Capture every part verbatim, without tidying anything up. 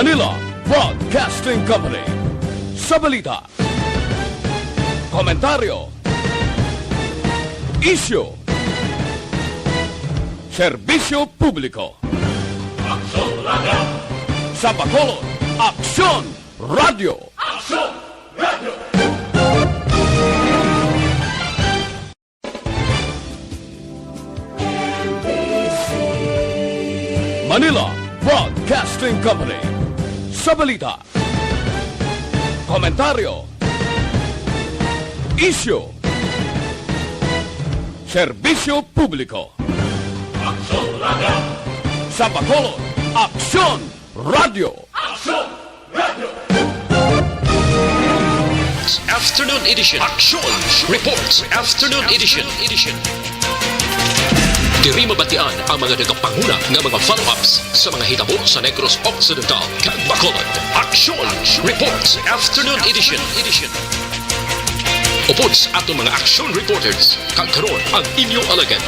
Manila Broadcasting Company. Sa balita, komentaryo, isyu, serbisyo publiko. Aksyon Radyo. Sa Bacolod, Aksyon Radyo. Aksyon Radyo. Manila Broadcasting Company. Sa balita, komentaryo, isyu, serbisyo publiko. Aksyon Radyo. Sa Bacolod, Aksyon Radyo. Aksyon Radyo. Afternoon Edition. Action Reports. Afternoon Edition. Edition. Diri mabatian ang mga nagapanguna nga mga follow-ups sa mga hitabo sa Negros Occidental kag Bacolod. Action Reports. Afternoon Edition. Edition. Upod sa aton mga action reporters, kag karon ang inyo alagad.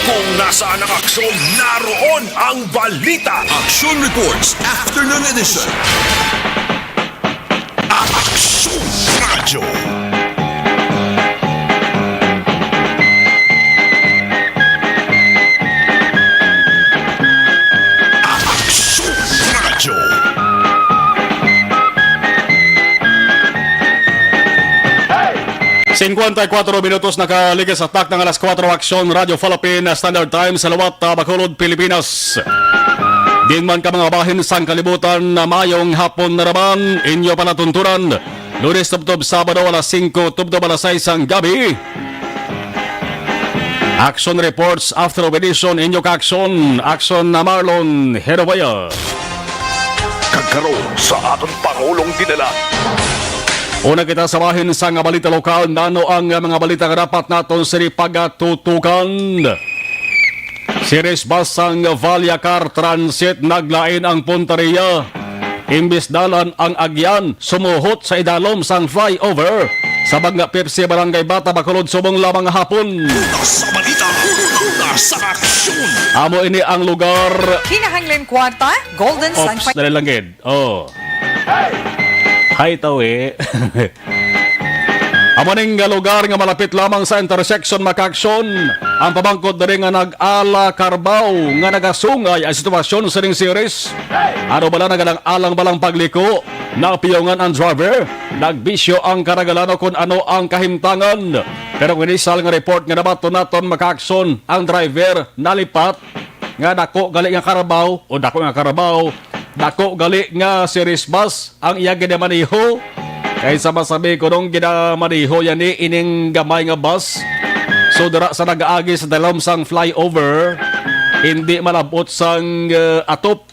Kung nasaan ang aksyon, naroon ang balita. Action Reports Afternoon Edition. Aksyon Radyo. Aksyon Radyo. Cincuenta y cuatro minutos nakaligis sa takna nga alas kuwatro, Aksyon Radyo Philippine Standard Time sa liwat, ah, Bacolod, Pilipinas. Diin man ka mga bahin sang kalibutan, na mayong hapon na naman inyo palatuntunan. Lunes tubtob Sabado, alas singko tubtob alas sais sang gabi. Action Reports After Edition, inyo ka-aksyon, Aksyon na Marlon Herobaya. Kag karon sa aton Pangulong Dinala. Una kita sa bahin sang balita lokal, nano ang mga balita nga dapat naton sini pagatutukan. Series bus sang Vallecar Transit naglain ang punteriya. Imbis dalan ang agyan, sumuhot sa idalom sang flyover sa Banga Pepsi, Barangay Bata, Bacolod, subong lamang hapon. Una sa balita, una sa aksyon. Amo ini ang lugar. Kinahanglan kwarta, Golden Oops, Sunfire. Dali lang gid. Oh. Hi, Tawi. Amo ning nga lugar nga malapit lamang sa intersection, mga ka-aksyon. Ang pamangkot diri nga nag-ala karbaw nga nagasungay ang sitwasyon sining series. Ano bala, nagalang-alang balang pagliko? Napiyungan ang driver? Nagbisyo ang karagalan o kung ano ang kahimtangan? Pero ang inisal nga report nga nabaton naton, mga ka-aksyon, ang driver nalipat nga dako gali nga karabaw o dako nga karabaw, dako gali nga series bus ang iya ginamaneho. Kay sa masabi ko nung ginamaneho yan ni ining gamay nga bus, so dira sa nagaagi sa dalom sang flyover, hindi malabot sang, eh, atop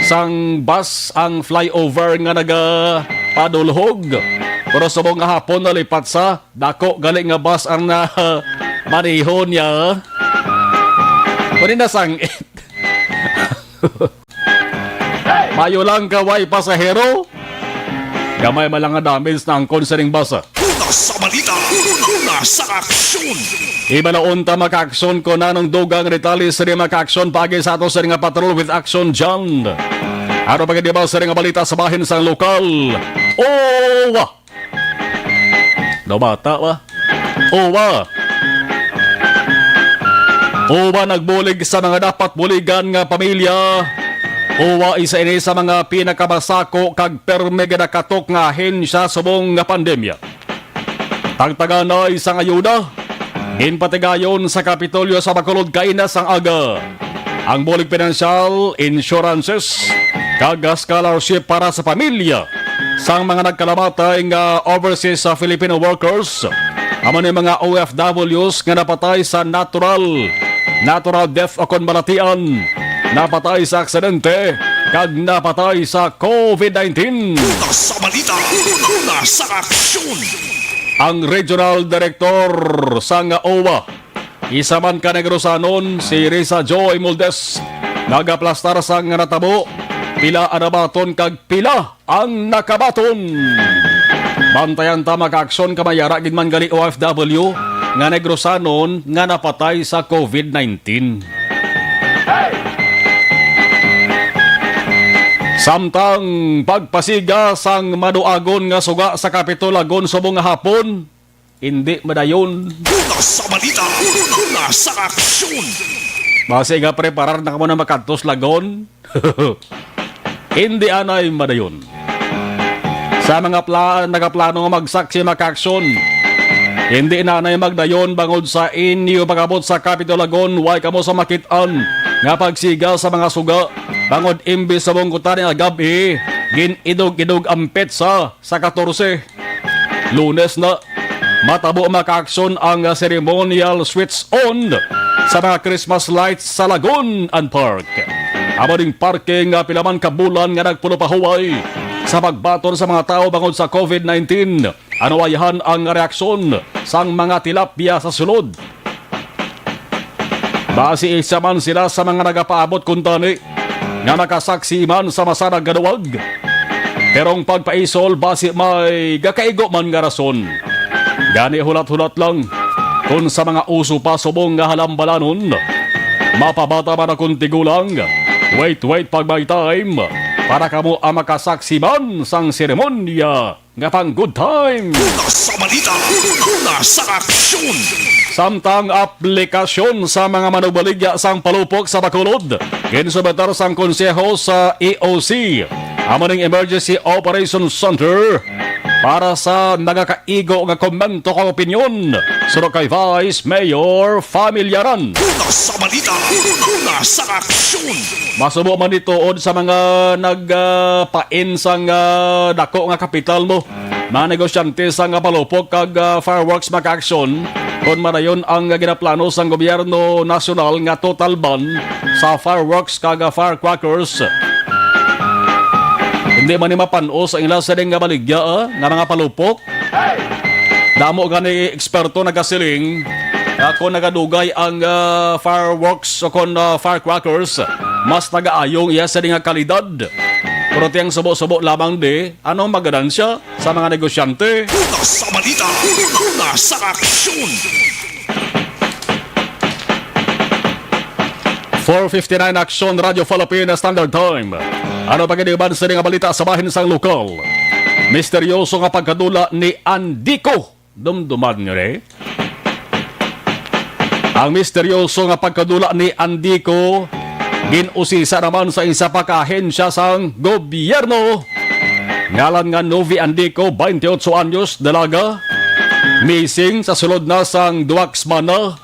sang bus ang flyover nga nagapadulhog. Pero subong nga hapon nalipat sa dako gali nga bus ang na maneho niya. Kunin na sang Mayo lang ka way pasahero. Gamay man lang nga damage na ang concerning bus. Una sa balita, una sa aksyon. Ibalaon ta, mga ka-aksyon, ko nanong dugang detalye sa mga ka-aksyon pagi sa ato sa nga patrol with Action John. Ano pa gid ba sa nga balita sa bahin sang lokal? Oh! Daw bata ba? Uwa. Uwa nagbulig sa mga dapat buligan nga pamilya. Uwa isa ini sa mga pinakamasako kag perme ginakatok nga ahensya subong nga pandemya. Tagtaganay sang ayuda, ginpatigayon sa Kapitolyo sa Bacolod kaina sang aga. Ang bulig pinansyal, insurances, kag scholarship para sa pamilya sang mga nagkalamatay nga overseas sa Filipino workers, amo ni mga O F Ws nga napatay sa natural, natural death o kon balatian, napatay sa aksidente, kag napatay sa COVID nineteen. Una sa balita, una sa aksyon. Ang regional director sang O W A, isa man ka Negrosanon, si Risa Joy Muldes, nagaplastar sang natabo, pila ang nabaton kag pila ang nakabaton. Bantayan ta, mga ka-aksyon, kay may ara gid man gali O F W nga Negrosanon nga napatay sa COVID nineteen. Samtang pagpasiga sang maduagon nga suga sa Capitol Lagon subong nga hapon, indi madayon. Una sa balita, una sa aksyon. Basi nga preparar na kamo na makadtos Lagon. Indi anay madayon. Sa mga pla-, nagaplano nga magsaksi, makaaksyon, indi na anay magdayon bangod sa inyo pag-abot sa Capitol Lagon, way kamo sa makit-an nga pagsiga sa mga suga, bangod imbis sa bungkutan nga gab-i, gin-idog-idog ang petsa sa katorse. Lunes na, matabo makaaksyon ang ceremonial switch on sa mga Christmas lights sa Lagoon Park. Amo ning parke nga pila man ka bulan nga nagpulo pahuway sa pagbaton sa mga tawo bangod sa covid nineteen. Ano ayahan ang reaksyon sang mga tilapia sa sulod? Basi isa man sila sa mga nagapaabot kuntani nga makasaksi man sa masanag nga duwag. Pero ang pagpaisol basi may gakaigo man nga rason. Gani hulat-hulat lang kung sa mga uso pa subong nga halambalanon, mapabata man akong tigulang. Wait, wait, pag may time, para kamo ang makasaksi man sang seremonya nga pang good time. Una sa balita, una sa aksyon. Samtang aplikasyon sa mga manubaligya sang palupok sa Bacolod, ginsubetar sang konseho sa E O C, amo ning Emergency Operation Center, para sa nagakaigo nga komento kag opinyon. Suno kay Vice Mayor Familyaran. Una sa balita, una sa aksyon. Masubo man ni tuod sa mga nag, ah, pain sang, ah, dako nga kapital mo, mga negosyante sang, ah, palupok kag, ah, fireworks makaaksyon, kon madayon ang ginaplano sang gobyerno nasyonal nga total ban sa fireworks kag, ah, firecrackers. Hindi man ni mapan-os ang ila sining nga baligya, ah, nga mga palupok. Damo gani eksperto nagasiling nga kon nagadugay ang, ah, fireworks o kon, ah, firecrackers, mas nagaayo ang iya sini nga kalidad. Pero ti ang subo-subo lamang di, ano ang maganansya sa mga negosyante? Una sa balita, una sa aksyon. Four fifty-nine Aksyon, Radyo Filipina Standard Time. Ano pa gid iban sa mga balita sa bahin sang lokal? Misteryoso nga pagkadula ni Andico. Dumduman nyo ni. Ang misteryoso nga pagkadula ni Andico gin-usisa naman sa isa pa ka ahensya sang gobyerno. Ngalan nga Novi Andico, twenty-eight anyos, dalaga. Missing sa sulod na sang duha ka semana.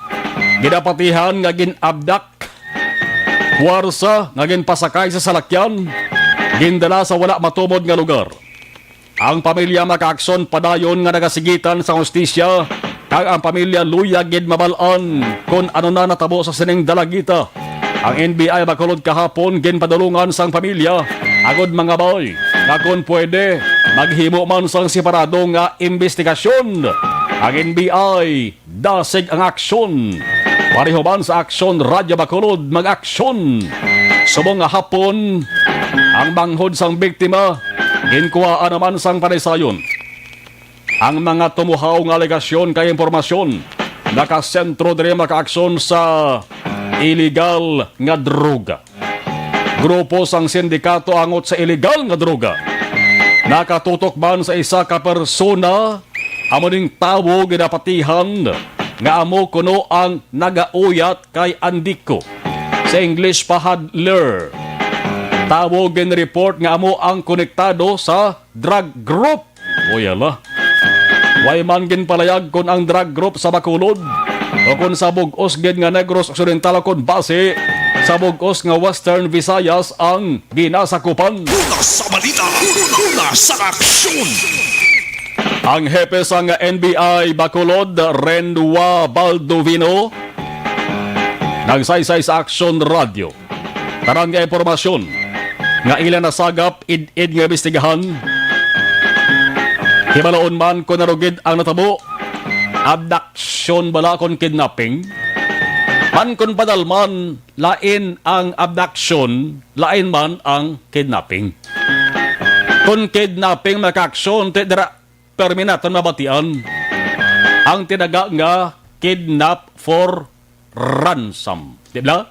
Ginapatihan nga gin-abduct. Puwersa nga ginpasakay sa salakyan, gindala sa wala matumod nga lugar. Ang pamilya makaaksyon padayon nga nagasigitan sa hustisya, kag ang pamilya luyag gid mabal-an kon ano na natabo sa sining dalagita. Ang N B I Bacolod kahapon ginpadulungan sang pamilya agod mangabay nga kon pwede, maghimo man sang separado nga imbestigasyon ang N B I. Dasig ang aksyon. Pareho man sa Aksyon Radyo Bacolod, mag-aksyon. Subong nga hapon, ang manghod sang biktima, ginkuhaan naman sang panaysayon. Ang mga tumuhaw nga alegasyon kay impormasyon nakasentro diri makaaksyon sa iligal nga droga. Grupo sang sindikato angot sa iligal nga droga. Nakatutok man sa isa ka persona, amo ning tawo ginapatihan nga amo kuno ang nagauyat kay Andico. Sa English pa, handler. Tawo gin-report nga amo ang konektado sa drug group. Uy, ala. Way man ginpalayag kon ang drug group sa Bacolod o kon sa bug-os gid nga Negros Occidental o kon basi sa bug-os nga Western Visayas ang ginasakupan. Una sa balita, una sa aksyon. Ang hepe sang N B I Bacolod, Renwa Baldovino, nagsaysay sa Aksyon Radyo. Tanan nga impormasyon nga ila nasagap id-id nga imbestigahan. Hibaloon man kon ano gid ang natabo, abduction bala kon kidnapping? Man kon padalman, lain ang abduction, lain man ang kidnapping. Kon kidnapping, makaaksyon, ti dira permi naton mabatian ang tinaga nga kidnap for ransom. Di ba?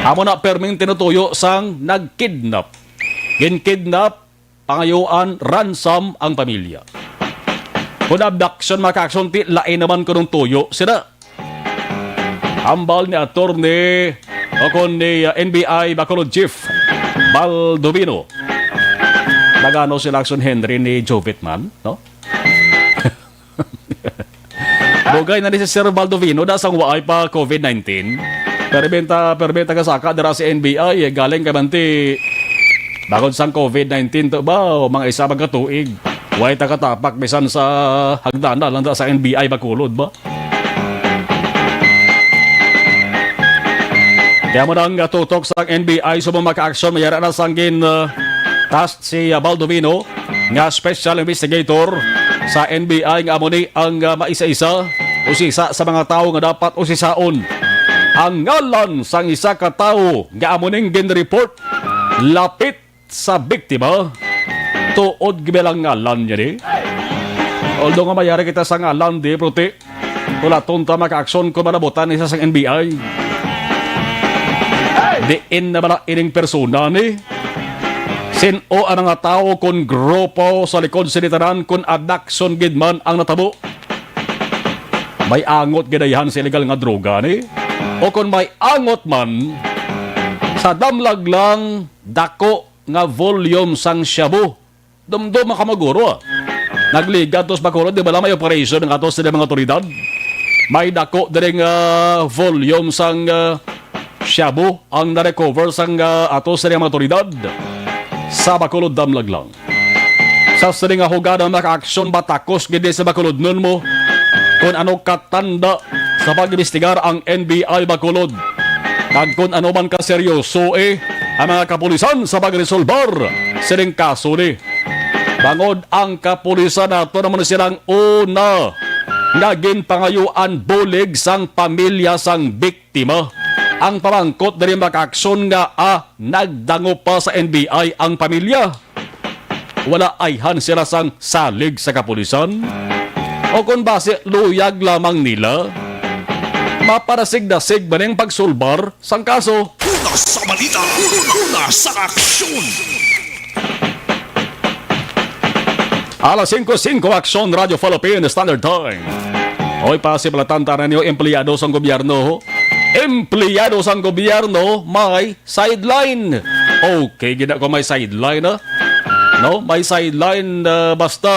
Amo na perming tinutuyo sang nagkidnap. ginkidnap, pangayuan ransom ang pamilya. Kon abduction, mga ka-aksyon, ti lain naman kunong tuyo sila. Hambal ni Attorney o kon ni, uh, N B I Bacolod Chief Baldovino. Nagano sila, Action Henry, ni Jovit man, no? Dugay na ni si Sir Baldovino da sang waay pa COVID nineteen. Permenta, permenta ka saka dira sa N B I, eh, galing ka man ti bangod sang COVID nineteen to ba, o mga isa man ka tuig. Way ta katapak bisan sa hagdana lang da sa N B I Bacolod ba? Kaya mo nang, uh, tutok sa N B I, subong maka-action, mayara na sang gin, uh, task si, uh, Baldovino nga special investigator sa N B I, nga amo ni ang, ah, maisa-isa, usisa sa mga tawo nga dapat usisaon. Ang ngalan sang isa ka tawo nga amo ning gin-report lapit sa biktima. Tuod gid lang ngalan niya ni. Although nga mayari kita sa ngalan di, pero ti, wala tonta maka-action kung manabutan isa sang N B I. Diin na bala ining persona ni? Sin-o ang mga tawo kon grupo sa likod sini tanan kon abduction gid man ang natabo? May angot gid ayhan sa illegal nga droga ni? O kon may angot man, sa damlag lang dako nga volume sang shabu. Dumdum ka, maguro, ah. Nagligat to sa Bacolod, di ba lang may operation nga ato sa mga otoridad? May dako diri nga volume sang, ah, shabu ang na-recover sang, ah, ato sa mga otoridad sa Bacolod, damlag lang. Sa sini nga hugada, maka-action, batakos gid sa Bacolodnon mo kon ano katanda sa pag-imbestigar ang N B I Bacolod, kag kon ano man kaseryoso, eh, ang mga kapulisan sa pagresolbar sining kaso ni. Bangod ang kapulisan nato naman silang una nga ginpangayuan bulig sang pamilya sang biktima. Ang pamangkot diri, maka-action, nga, ah, nagdangop pa sa N B I ang pamilya. Wala ayhan sila sang salig sa kapulisan? O kon basi luyag lamang nila? Maparasig-dasig ba ning pagsulbar sang kaso? Una sa balita, una sa aksyon. Alas singko singko, Aksyon, Radyo Philippine Standard Time. Oy, pasibalatan ta na niyo, empleyado sang gobyerno. Empleyado sang gobyerno may sideline. Okay, gina ko may sideline, ah. No, may sideline, ah, basta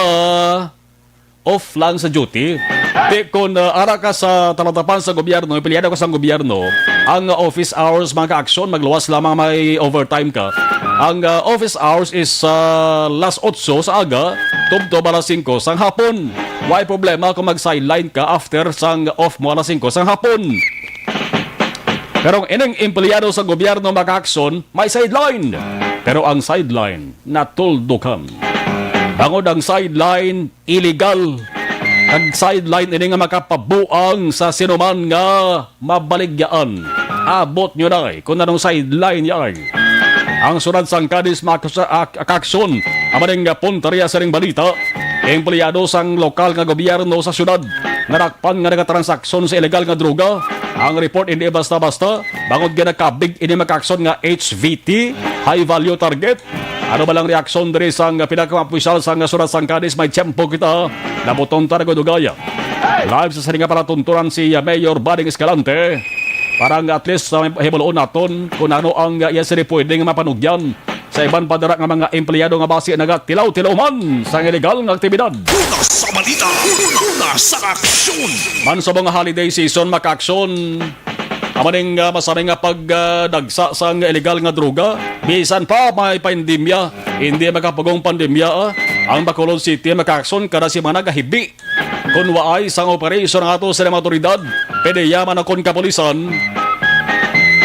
off lang sa duty. Di kon, ah, ara ka sa talatapan sa gobyerno, empleyado ka sa gobyerno, ang, ah, office hours, mga ka-aksyon, magluwas lamang may overtime ka. Ang, ah, office hours is, ah, las otso sa aga, tubtob alas singko sang hapon. Way problema kung mag-sideline ka after sang off mo alas singko sang hapon. Pero ang ining empleyado sa gobyerno, mga ka-aksyon, may sideline. Pero ang sideline natuldukan. Bangod ang sideline illegal, kag sideline ini nga makapabuang sa sinuman nga mabaligyaan. Abot nyo na, eh, kung anong sideline niya, eh. Ang Syudad sang Cadiz, mga kas-, ak-, ak-, aksyon, amo ning puntarya sa ning balita. Empleyado sang lokal nga gobyerno sa syudad nga dakpan nga nagatransaksyon sa illegal nga droga. Ang report hindi basta-basta, bangod nga nakabig ini, mga ka-aksyon, nga H V T, high value target. Ano ba lang reaksyon diri sang pinakaopisyal sang Syudad sang Cadiz? May tiyempo kita. Nabuton ta nagudugaya. Live sa sini nga palatuntunan si, uh, Mayor Bading Escalante. Para nga at least, uh, hibaluon naton kung ano ang, uh, iya sini pwedeng mapanugyan sa iban pa dira nga mga empleyado nga basi nagatilaw-tilaw man sa illegal nga aktibidad. Una sa balita, una sa aksyon. Man sa mga holiday season, mga ka-aksyon, amo ning, ah, masami nga pag, ah, dagsa sang illegal nga droga. Bisan pa may pandemya, hindi makapugong pandemya, ah. Ang Bacolod City, mga ka-aksyon, kada semana gahibi. Kon waay sang operasyon ang ato sa mga otoridad, P D E A man o kon kapulisan,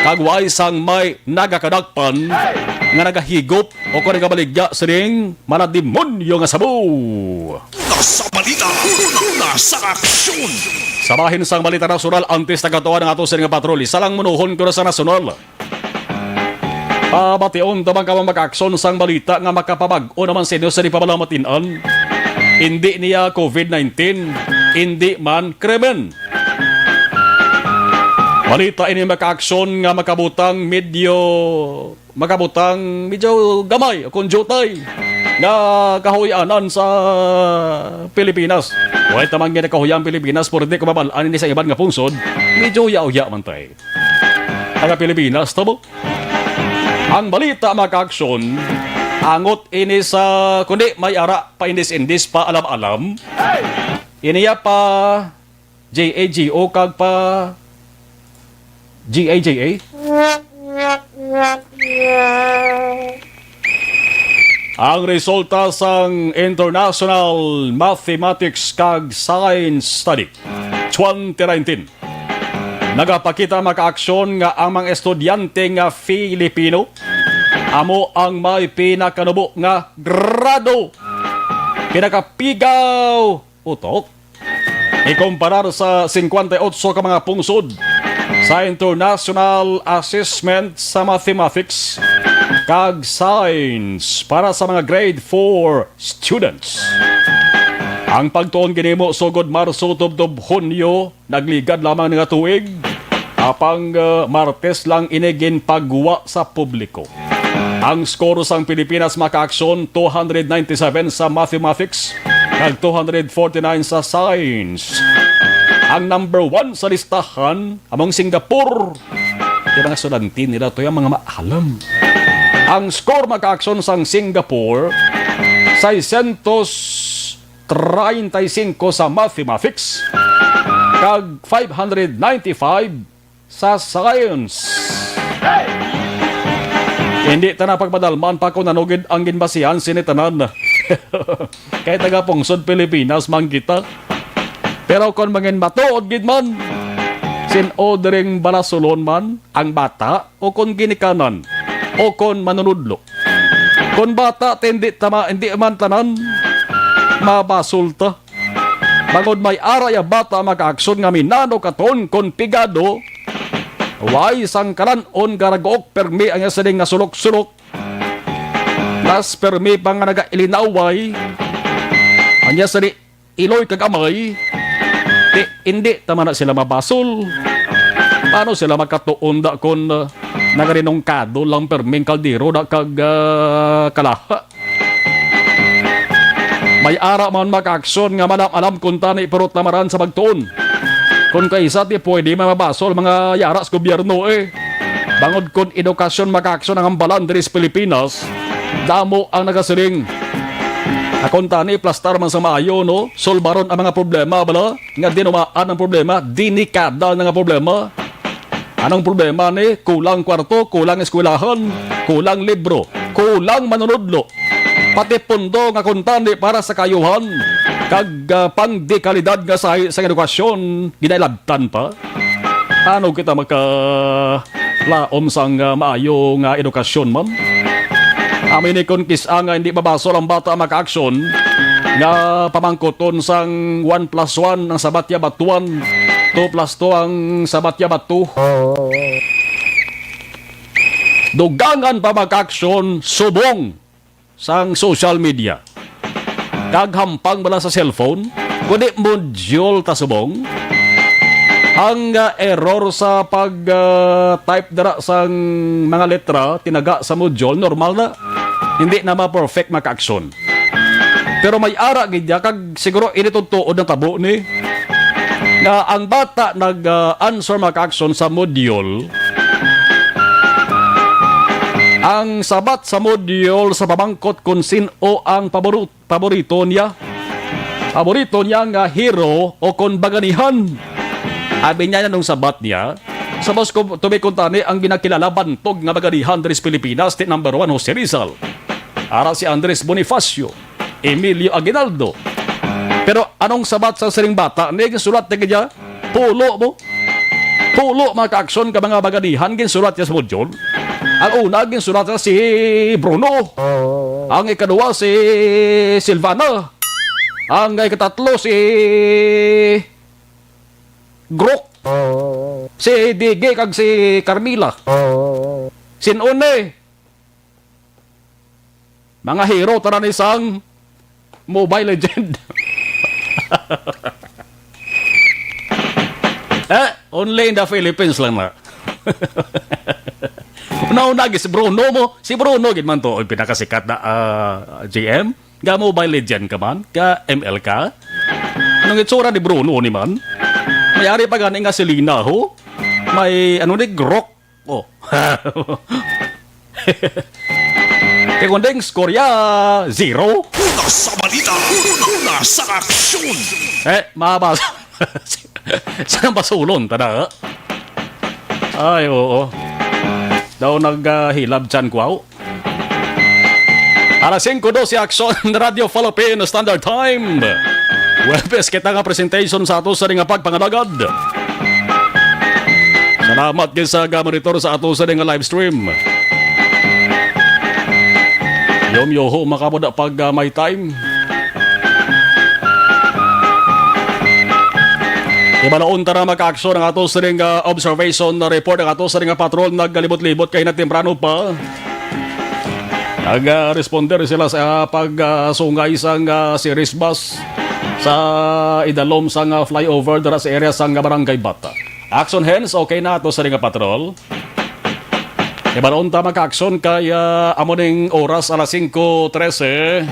kag waay sang may nagakadakpan nga nagahigop o kon nagabaligya sining malademonyo nga sabo. Una sa balita, una sa aksyon. Sa bahin sang balita nasyonal, antes nagatuan ang ato sining patrol, isa lang munuhon ko na sa nasyonal. Pabation ta man kamo, mga ka-aksyon, sang balita nga makapabag-o naman sa inyo sa di pa bala matin-an. Hindi niya COVID nineteen, hindi man krimen. Balita ini, mga ka-aksyon, nga makabutang medyo makabutang medyo gamay o kung jutay nga kahuy-anan sa Pilipinas. Way tamang nga kahuyan Pilipinas, pero di ko mabal-an ini sa iban nga pungsod. Medyo uya-uya man tay. Taga Pilipinas, tabo. Ang balita, mga ka-aksyon, angot ini sa, kundi may ara pa indis-indis pa alam-alam. Iniya pa J A G O kag pa G A J A. Ang resulta sang International Mathematics kag Science Study twenty nineteen nagapakita, mga ka-aksyon, nga ang mga estudyante nga Filipino amo ang may pinakanubo nga grado, pinakapigaw utok, ikumparar sa singkwenta y otso ka mga pungsod sa International Assessment sa Mathematics kag Science para sa mga grade four students. Ang pagtuon ginimo sugod Marso tubtob Hunyo, nagligad lamang nga tuig, apang, uh, Martes lang ini ginpagwa sa publiko. Ang score sang Pilipinas, mga ka-aksyon, two hundred ninety-seven sa mathematics kag two hundred forty-nine sa science. Ang number one sa listahan among Singapore. Kaya mga estudyante nila to yung mga maalam. Ang score, mga ka-aksyon, sang Singapore, seiscientos treinta y cinco sa mathematics kag five hundred ninety-five sa science. Hindi ta na pagpadalman pa kung ano gid ang ginbasihan sini tanan. Kay taga pungsod Pilipinas man kita. Pero kung mangin matuod gid man, sin-o diring balasulon man ang bata o kon ginikanan o kon manunudlo. Kon bata ta, hindi tama, hindi man tanan mabasol ta. Bangod may ara ya bata, mga ka-aksyon, nga minano katon kon pigado, way sang kalan-on, garagook permi ang iya sining nga sulok-sulok. Mas permi pa nga nagailinaway ang iya sini iloy kag amay. Di, hindi tama na sila mabasol. Paano sila makatuon da kon, uh, nagarinungkado lang perming kaldero da kag, uh, kalaha? May ara man, mga ka-aksyon, nga malam-alam kuntani pero tamaran sa pagtuon. Kon kaisa ti pwede mamabasol mga yara sa gobyerno, eh. Bangod kon edukasyon, mga ka-aksyon, ang hambalan diri sa Pilipinas, damo ang nagasiling. Akon tani, plastar man sa maayo, no? Sulbaron ang mga problema, bala? Nga dinumaan ang problema, delikada na nga problema. Anong problema ni? Kulang kwarto, kulang eskwelahan, kulang libro, kulang manunudlo. Pati pundo nga kuntani para sa kaayuhan kag, ah, pangdekalidad nga sahi sang edukasyon, ginailabtan pa. Ano kita makalaom sang, ah, maayo nga edukasyon, ma'am? Amo ini kon kis-a nga hindi mabasol ang bata, mga ka-aksyon, nga pamangkuton sang one plus one ang sabat ya batuan, two plus two ang sabat ya batu. Dugangan pa, mga ka-aksyon, subong sang social media. Kag hampang bala sa cellphone, kundi module ta subong. Ang, ah, error sa pag, ah, type dira sang mga letra, tinaga sa module, normal na. Hindi na ma-perfect, mga ka-aksyon. Pero may ara gid ya, kag siguro ini tuod natabo ni, nga ang bata nag, ah, answer, mga ka-aksyon, sa module. Ang sabat sa module sa pamangkot kung sin-o ang pabor-, paborito niya. Paborito niya nga hero o kon baganihan. Abi niya, anong sabat niya? Sa mas ko, tumi kuntani ang ginakilala bantog nga baganihan diri sa Pilipinas, ti number one, Jose Rizal. Ara si Andres Bonifacio, Emilio Aguinaldo. Pero anong sabat sa sining bata? Ni, sulat na niya, pulo mo. Pulo, mga ka-aksyon, ka mga baganihan, ginsulat niya sa module. Ang una, ginsulat niya si Bruno. Ang ikaduha, si Silvana. Ang ikatatlo, si Grok. Si Diggy kag si Carmila. Sin-o ni? Mga hero tanan ni sang Mobile Legend. Eh, only in the Philippines lang na. Nauna gid si Bruno mo. Si Bruno gid man to, ang pinakasikat na, ah, G M. Ga Mobile Legend ka man, ga M L ka. Anong itsura ni Bruno ni man? May ari pa gani nga si Lina, ho? May, ano ni, Grok. Oh. Kay kunding skorya, zero. Una sa balita, una sa aksyon. Eh, mabasa. Sa basulon, tada, ha? Ay, oo. Daw naghilab tiyan ko, aw. Alas singko dose, Aksyon, Radyo Philippine Standard Time. Huwebes kita nga presentation sa ato sa nga pagpangalagad. Salamat gid sa ga-monitor sa ato sa nga live stream. Yom yoho, makamuda pag, ah, may time. Ibalaon ta na, mga ka-aksyon, ang ato sining, ah, observation report, ang ato sining, ah, patrol nagkalibot-libot kay na temprano pa. Nag-, ah, responder sila sa, ah, pag, ah, sungay sang, ah, series bus sa idalom sang, ah, flyover dira sa area sang, ah, Barangay Bata. Action hands, okay na ato sining, ah, patrol. Ibalon ta, mga ka-aksyon, kay, ah, amo ning oras, alas singko trese.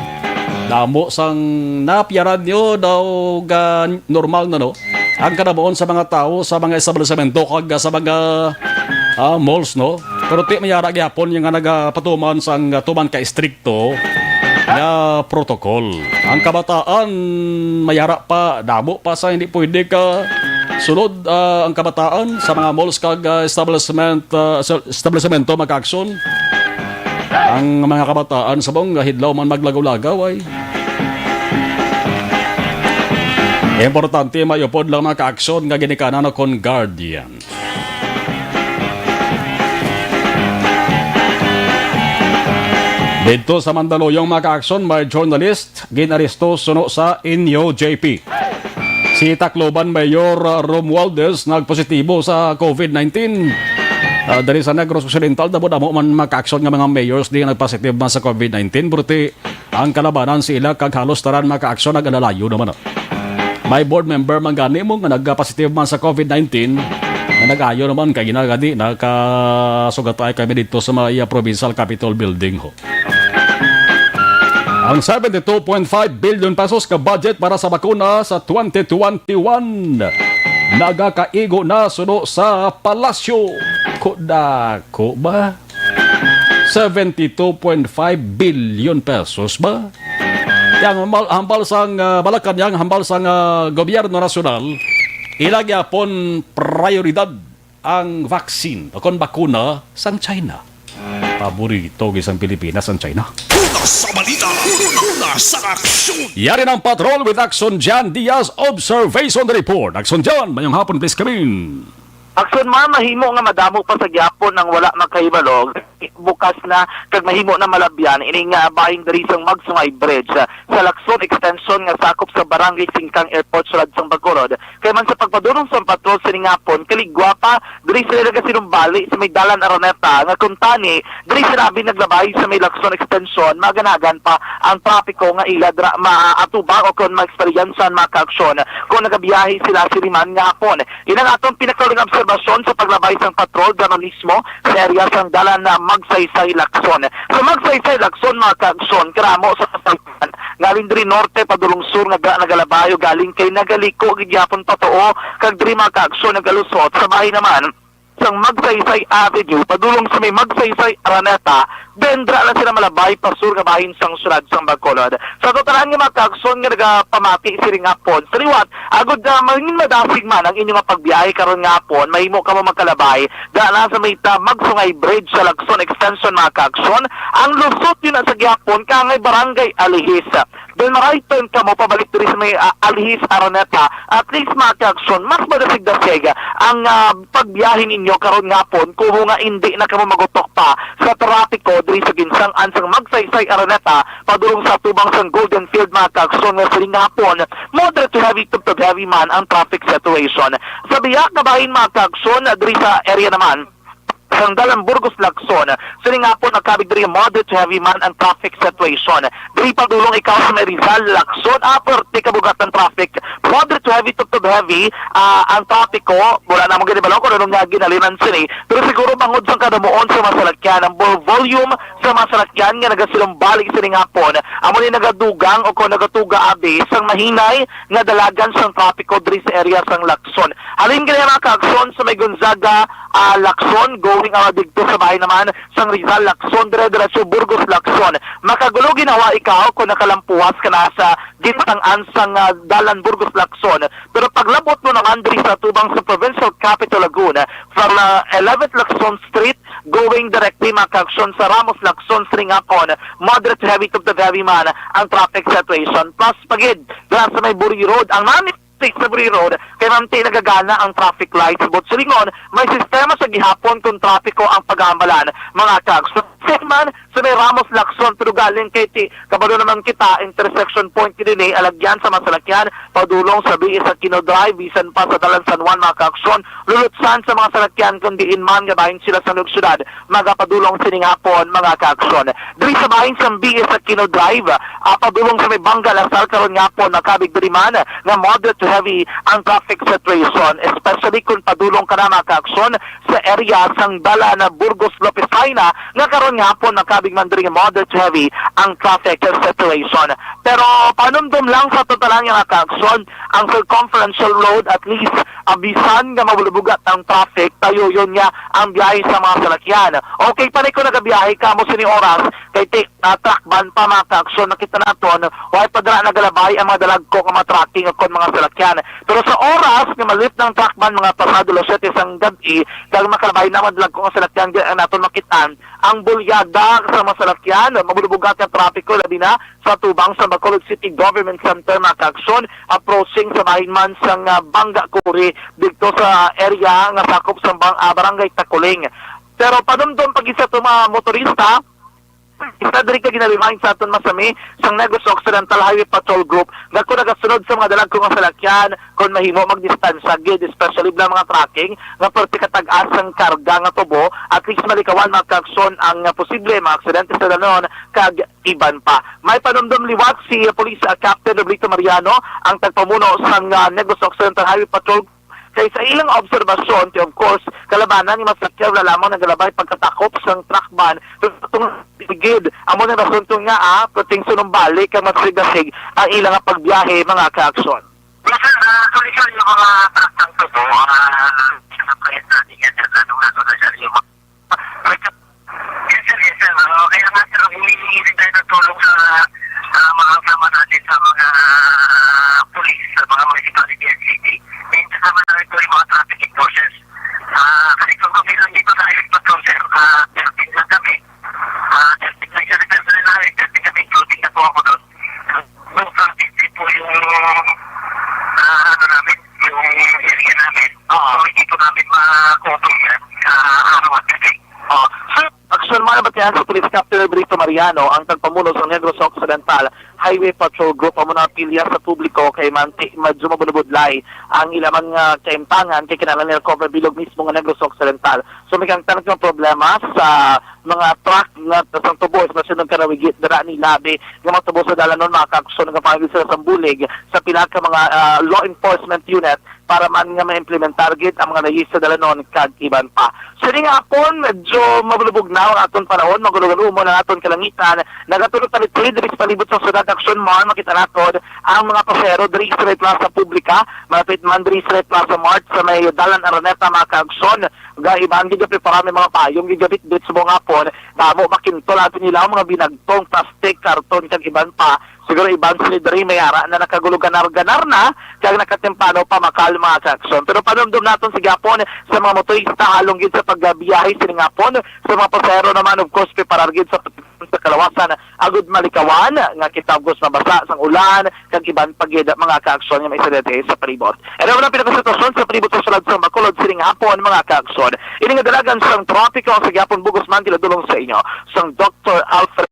Damo sang napiyaran nyo daw ga normal na, no? Ang kanabuon sa mga tawo sa mga establisemento kag sa mga, ah, malls, no? Pero ti mayara gyapon yung nga nagapatuman sang, ah, tuman ka estrikto nga protocol. Ang kabataan, mayara pa, damo pa sa hindi pwede ka sulod, ah, ang kabataan sa mga malls kag, ah, establishment, ah, sa establishmento, mga ka-aksyon. Ang mga kabataan sa bong hidlaw man maglagaw-lagaw ay importante may upod lang, mga ka-aksyon, nga ginikanan kon guardian. Dito sa Mandaluyong, mga ka-aksyon, may journalist ginaresto suno sa Inyo J P. Si Tacloban Mayor, uh, Romualdez nagpositibo sa COVID nineteen. Uh, diri sa Negros Occidental, damo-damo man, mga ka-aksyon, nga mga mayors di nagpositive man sa COVID nineteen. Pero ti ang kalabanan sa ila kag halos tanan, mga ka-aksyon, nag-alalayo naman, uh. May board member man gani mo nga nagpositive man sa COVID nineteen, nga nag-ayo naman kay ginagadi nakasugatay kami dito sa may, uh, Provincial Capitol Building ho. Ang seventy-two point five billion pesos ka budget para sa bakuna sa twenty twenty-one nagakaigo na suno sa palasyo. Ko dako ba? Seventy-two point five billion pesos ba? Yang hambal, hambal sang, ah, Malacañang, hambal sang, ah, gobyerno nasyonal, ila gyapon prioridad ang vaccine o kon bakuna sang China. Paborito gid sang Pilipinas ang China. Una sa balita, una sa aksyon. Yari ng Patrol with Action Jan Diaz Observation Report. Action Jan, mayong hapon, please come in. Action, ma'am, mahimo nga madamo pa sa gyapon ang wala makahibalo. Bukas na kag mahimo na malabyan ini nga bahin diri sang Magsungay Bridge, ah, sa Lacson Extension nga sakop sa Barangay Singkang Airport, Siyudad sang Bacolod. Kay man sa pagpadulong sang patrol sining hapon, kaligwa pa diri sila nagasinumbali sa may Dalan Araneta nga kuntani diri sila abi naglabay sa may Lacson Extension, maganagan pa ang trapiko nga ila dira maatubang o kon maeksperiyensihan, mga ka-aksyon, kung nagabiyahe sila sini man nga hapon. Inang aton pinakauling obserbasyon sa paglabay sang patrol gani mismo sa area sang Dalan na Magsaysay Lacson. Sa Magsaysay Lacson, mga ka-aksyon, karamo sa kasaypanan nga halin diri norte padulong sur nga ga-, nagalabay o galing kay nagaliko gid gyapon patuo, kag diri, mga ka-aksyon, nagalusot sa bahin naman sang Magsaysay Avenue padulong sa may Magsaysay Araneta, then dira na sila malabay pa sur nga bahin sang siyudad sang Bacolod. Sa tanan nga mga ka-aksyon nga nagapamati sining hapon, sa liwat, agud na mangin madasig man ang inyo nga pagbiyahe karon nga hapon, mahimo kamo magkalabay dira na sa may ta-, Magsungay Bridge sa Lacson Extension, mga ka-aksyon. Ang lusot yun na sa gihapon kangay Barangay Alihis. Then ma-right turn kamo pabalik diri sa may, ah, Alihis, Araneta. At least, mga ka-aksyon, mas madasig-dasig ang, ah, pagbiyahe ninyo karon nga hapon, kumo nga indi na kamo magutok pa sa trapiko diri sa ginsang-an sang Magsaysay, Araneta, padulong sa tubang sang Golden Field, mga ka-aksyon, nga sining hapon, moderate to heavy to, to heavy man ang traffic situation. Sa biya nga bahin, mga ka-aksyon, diri sa area naman sang Dalan Burgos Lacson, sining hapon nakabig diri moderate to heavy man ang traffic situation. Diri padulong ikaw sa may Rizal Lacson, ah, perte kabugat ang traffic. traffic. Moderate to heavy to, to heavy, ah, ang trapiko. Wala namon ginibalo kung anong nga ginhalinan sini. Pero siguro bangod sa kadamuon sa mga salakyan, ang vol-, volume sa mga salakyan nga nagasinumbalik sining hapon, amo ni nagadugang o kung nagatuga abi sang mahinay nga dalagan sang trapiko diri sa area sang Lacson. Halin gani, mga kaagsoon, sa may Gonzaga, ah, Lacson, going, ah, didto sa bahin naman sang Rizal Lacson, dire-diretso Burgos Lacson. Makagulo ginawa ikaw kung nakalampuas ka na sa gintangan sang, ah, dalan Burgos Lacson. Pero paglabot mo naman diri sa tubang sa Provincial Capitol Lagoon, from, ah, eleventh Lacson Street, going directly, mga kaagsoon, sa Ramos Lacson sining hapon, moderate to heavy to the heavy man ang traffic situation. Plus, pagid, dira sa may Buri Road, ang nami sa Buri Road, kay manti nagagana ang traffic lights. But silingon, may sistema sa gihapon kung trapiko ang pag-aambalan, mga kaagsoon. Same man sa may Ramos Lacson, pero galing kay ti, kabalo naman kita, intersection point kini ni, alagyan sa mga salakyan, padulong sa B S Aquino Drive, bisan pa sa Dalan San Juan, mga kaagsoon, lulutsan sa mga salakyan kung diin man nga bahin sila sa lungsod, magapadulong sining hapon, mga kaagsoon. Diri sa bahin sa B S Aquino Drive, ah, padulong sa may Bangga Lasal karon nga hapon, makabig diri man nga moderate to heavy ang traffic situation, especially kung padulong ka na, mga kaagsoon, sa area sang Dalan Burgos Lopez Jaena, nga karon nga hapon makabig man diri nga moderate to heavy ang traffic situation. Pero panumdom lang sa total nga, mga kaagsoon, ang circumferential road, at least, ah, bisan nga mabulbugat ang traffic, tayo yun nga ang biyahe sa mga salakyan. Okay pa ni kung nagabiyahe ka mo sini oras, kay ti, ah, truck ban pa, mga kaagsoon, nakita naton, wala pa dira nagalabay ang mga dalagko nga mga trucking o kon mga salakyan. Pero sa oras nga ma-lift ng truck ban, mga pasado alas siyete sang gab-i, kag makalabay na mga dalagko nga salakyan, di naton makitaan ang bulyada sa mga salakyan, mabulbugat nga trapiko, labi na sa tubang sa Bacolod City Government Center, mga kaagsoon, approaching sa bahin man sang, ah, Bangga Kuri, didto sa area nga sakop sa bang-, ah, Barangay Takuling. Pero panumdom pa gid sa aton mga motorista, isa diri ka ginalimain sa aton masami sang Negros Occidental Highway Patrol Group nga kung nagasunod sa mga dalagko nga salakyan, kung mahimo magdistansya gid, especially na mga trucking nga perti katag-as ang karga nga tubo, at least malikawan, mga kaagsoon, ang, ah, posible mga aksidente sa dalan kag iban pa. May panumdom liwat si Police, ah, Captain Roblito Mariano, ang tagpamuno sang, ah, Negros Occidental Highway Patrol. Kay sa ilang obserbasyon, ti, of course, kalabanan ni masakyaw na lamang nagalabay pagkatakop sang truck ban, pero tung-, gid, amo na rason nga, ah, pwedeng sunumbalik ang masigasig ang ilang pagbiyahe, mga kaagsoon. Yes, sir. Ah, actually, sir, yung mga truck ng tubo, ah, sinabayad natin yan, sir. Ano, ano na, sir, yung mga Yes, sir, yes, sir. Ah, kaya nga, sir, humihingi din tayo ng tulong sa, sa mga kasama natin sa mga police, sa mga municipality and city. May kasama na rin po yung mga traffic enforcers. Ah, kasi kung kami lang dito sa Highway Patrol, sir, ah, thirteen lang kami. Ah, thirteen lang siya, sir, sir, thirteen kami, including na po ako doon. Yung traffic din po yung, ah, ano namin, yung area namin. Oo. So, hindi po namin ma-cover yan, ah, araw at gabi. Oh, sir, aksyon man nabatian sa Police Captain Alberto Mariano, ang tagpamuno sa Negros Occidental Highway Patrol Group, amo na apilya sa publiko kay manti medyo mabunubudlay ang ilang mga kaimtangan kay kinahanglan nila cover bilog mismo nga Negros Occidental. So, may kangtan nga problema sa mga truck nga sang tubo, especially ng karawigit, dira ni labi nga mga tubo sa dalanon, mga kaagsoon, nga pangagil sila sa bulig sa pila ka mga, ah, law enforcement unit para man nga ma-implementar gid ang mga layis sa dalanon kag iban pa. Sa ining hapon, medyo mabulubog na ang aton panahon, magulo-gulo mo na aton kalangitan. Nagatulog pa ni diri sa palibot sa syudad, Action Mall, makita naton ang mga pasahero diri sa may Plaza Publica, malapit man diri sa may Plaza Mart, sa may Dalan Araneta, mga kaagsoon. Ga iban gid, prepara may mga payong gid, bitbit sa mga hapon. Damo makintol ato nila ang mga binagtong plastic, karton, kag iban pa. Siguro iban sila diri may ara na nakagulo, ganar-ganar na, kag nakatemprano pa makal, mga kaagsoon. Pero panumdom naton sa gihapon sa mga motorista halong gid sa pagbiyahe sining hapon. Sa mga pasahero naman, of course, preparar gid sa, sa kalawasan agud malikawan nga kita, of course, mabasa sang ulan kag iban pa gid, mga kaagsoon, nga may insidente sa palibot. Ano man ang pinakasitwasyon sa palibot sa syudad sa Bacolod sining hapon, mga kaagsoon? Ini nga dalagan sang trapiko sa gihapon, bug-os man ginadulong sa inyo sang Doktor Alfred.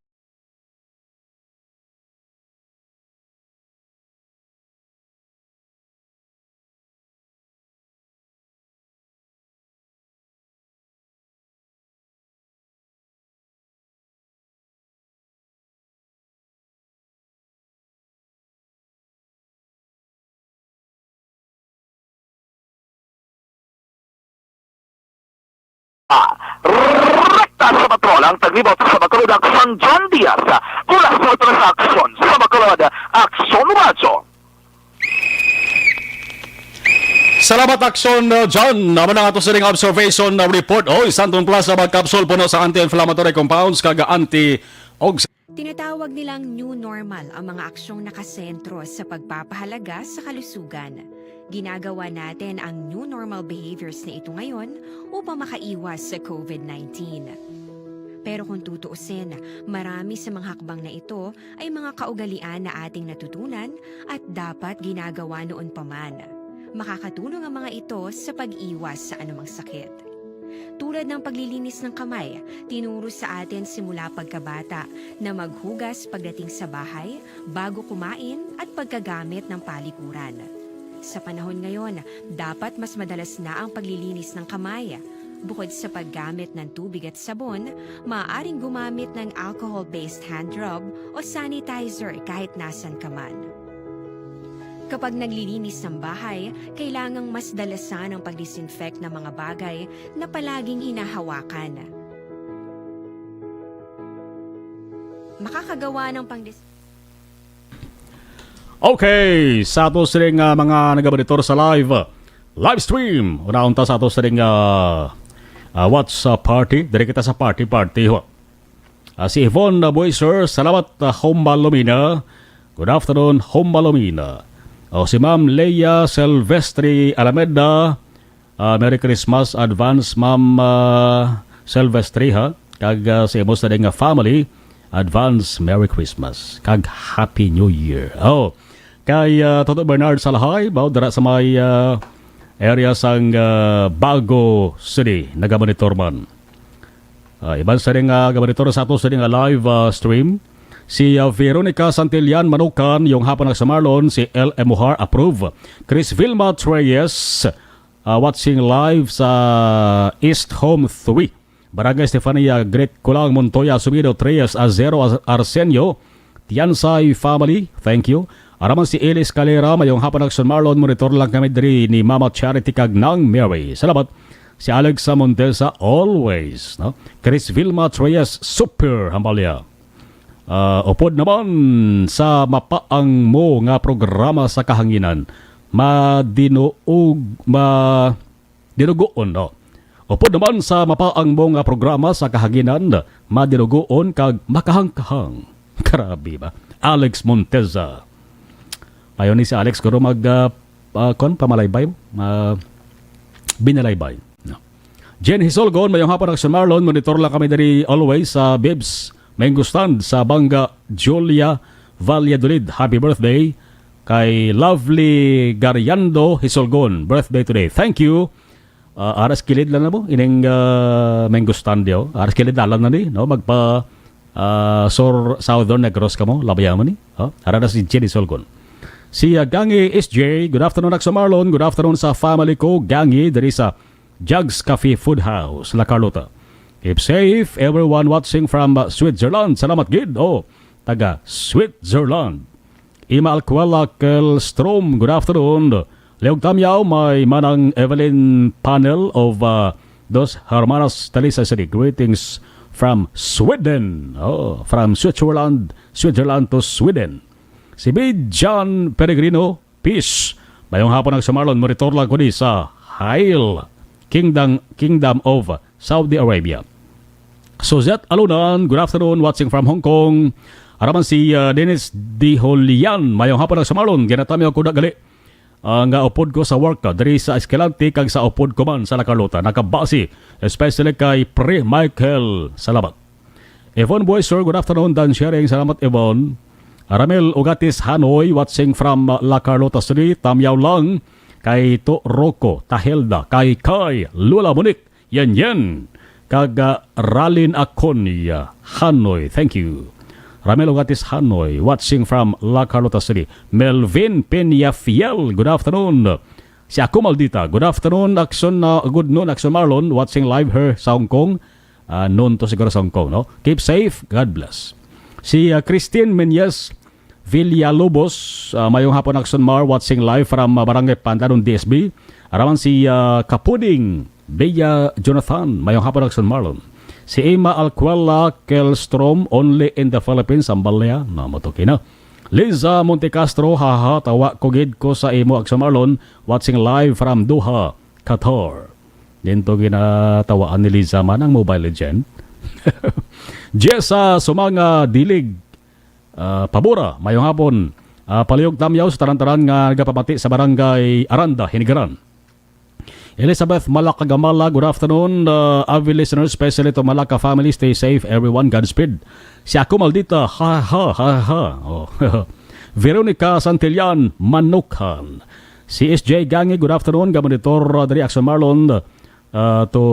Rekta sa patrol ang taglibot sa Bacolod, Aksyon John Diaz. Mula sa Aksyon, sa Bacolod, Aksyon Radyo. Salamat, Aksyon, uh, John. Naman ang ato sining observation, uh, report. Oy, Santon Plus, uh, mag-capsule puno sa anti-inflammatory compounds kag anti-, og Tinatawag nilang new normal ang mga aksyong nakasentro sa pagpapahalaga sa kalusugan. Ginagawa natin ang new normal behaviors na ito ngayon upang makaiwas sa covid nineteen. Pero kung tutuusin, marami sa mga hakbang na ito ay mga kaugalian na ating natutunan at dapat ginagawa noon pa man. Makakatulong ang mga ito sa pag-iwas sa anumang sakit. Tulad ng paglilinis ng kamay, tinuro sa atin simula pagkabata na maghugas pagdating sa bahay, bago kumain, at pagkagamit ng palikuran. Sa panahon ngayon, dapat mas madalas na ang paglilinis ng kamay. Bukod sa paggamit ng tubig at sabon, maaaring gumamit ng alcohol-based hand rub o sanitizer kahit nasan ka man. Kapag naglilinis ng bahay, kailangang mas dalasan ang pag-disinfect ng mga bagay na palaging hinahawakan. Makakagawa ng pang Okay, sa ato sining, ah, mga nagamonitor sa live, live stream. Unahon ta sa ato sining, ah, ah, watch, ah, party. Diri kita sa party, party, ho. Ah, si Yvonne, ah, Boyser, salamat, ah, Humba Lumina. Good afternoon, Humba Lumina. O, si Ma'am Leia Silvestre Alameda, ah, Merry Christmas, advance, Ma'am, ah, Silvestre, ha? Kag, ah, sa imo sa nga family, advance Merry Christmas kag Happy New Year. Oh, kay, ah, Toto Bernard Salahay, mao dira sa may, ah, area sang, ah, Bago City, nagamonitor man. Ah, iban sa ring, ah, gabanitor sa ato sa ring, ah, live, ah, stream, si, ah, Veronica Santillan Manukan, yung hapon nagsamarlon, si L M Muhar, approve. Chris Vilma Treyes, ah, watching live sa East Home three. Barangay Stefania, Great Kulang, Montoya, Sumido, Treyes, Azero, Ar-, Arsenio, Tiansay family, thank you. Araman si Elis Calera, mayong hapon, Action Marlon, monitor lang kami diri ni Mama Charity kag Nang Mary. Salamat. Si Alex sa Montesa, always, no? Chris Vilma Treyes, super, hambalya. Ah, upod naman sa mapaang mo nga programa sa kahanginan. Madinuog, ma-, dinuguon, no? Upod naman sa mapaang mo nga programa sa kahanginan, madinuguon kag makahangkahang. Grabe ba? Alex Monteza. Mayo ni si Alex, guro mag, ah, ah, kon, pamalaybay, ah, binalaybay. No. Jen Hisolgon, mayong hapon, Action Marlon. Monitor lang kami diri always sa Bibs Mango Stand sa Banga, Julia Valladolid. Happy birthday kay Lovely Gariando Hisolgon. Birthday today. Thank you. Ah, aras kilid lang na mo ining, ah, Mango Stand, yo. Aras kilid dalan na ni, no? Magpa, ah, sur-, Southern Negros ka mo, labaya mo ni. Oh, ara na si Jenny Solgon. Si, ah, Gangi S J, good afternoon, Aksa Marlon. Good afternoon sa family ko, Gangi, diri sa Jugs Cafe Food House, La Carlota. Keep safe, everyone watching from, uh, Switzerland. Salamat gid. Oh, taga Switzerland. Ima Alcuela Kelstrom, good afternoon. Leog Tamyaw, may Manang Evelyn Panel of, uh, Dos Hermanas Talisay City. Greetings from Sweden. Oh, from Switzerland, Switzerland to Sweden. Si Bid John Peregrino, Peace. Mayong hapon, Aksa Marlon. Monitor lang ko ni sa Hail Kingdom, Kingdom of Saudi Arabia. Suzette Alunan, good afternoon, watching from Hong Kong. Araman si, uh, Dennis Diholian, mayong hapon, Aksa Marlon. Ginatamyaw ko na gali, uh, nga upod ko sa work, uh, diri sa Escalante kag sa upod ko man sa La Carlota. Nakabasi, especially kay Pre Michael. Salamat. Yvonne Boy, sir, good afternoon. Dan Sharing, salamat, Yvonne. Ramel Ugatis Hanoy, watching from, uh, La Carlota City. Tamyaw lang kay To Rocco, Tahelda, kay, kay Lola Monique, Yen Yen, kag, uh, Ralin Aconia Hanoy. Thank you. Ramel Ugatis Hanoy, watching from La Carlota City. Melvin Peñafiel, good afternoon. Si Ako Maldita, good afternoon, Action, uh, good noon, Action Marlon, watching live here sa Hong Kong. Ah, noon to siguro sa Hong Kong, no? Keep safe. God bless. Si, ah, Christine Menyes Villalobos, ah, mayong hapon, Action Mar, watching live from, ah, Barangay Pandanon, D S B. Araman si, ah, Kapuding Bea Jonathan, mayong hapon, Action Marlon. Si Emma Alcuela Kelstrom, only in the Philippines, ang balya, na matuki na. Liza Montecastro, haha, tawa ko gid ko sa imo, Action Marlon, watching live from Doha, Qatar. Dito ginatawaan ni Liza man ang Mobile Legend. Jessa Sumanga Dilig, ah, Pabora, mayong hapon. Ah, palihog tamyaw sa tanan-tanan nga nagapamati sa Barangay Aranda, Hinigaran. Elizabeth Malakagamala, good afternoon, uh, avid listeners, especially to Malaka family. Stay safe, everyone. Godspeed. Si ako maldita, ha, ha, ha, ha. Oh. Veronica Santillan, Manukan. Si S J Gangi, good afternoon. Gamonitor, uh, diri Action Marlon, uh, to,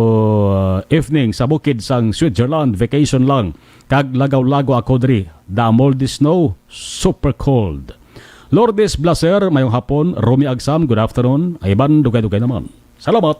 uh, evening sa bukid sang Switzerland. Vacation lang. Kag lagaw-lagaw ako diri. Damol di snow, super cold. Lourdes Blaser, mayong hapon. Romy Agsam, good afternoon. Iban, dugay-dugay naman. Salamat.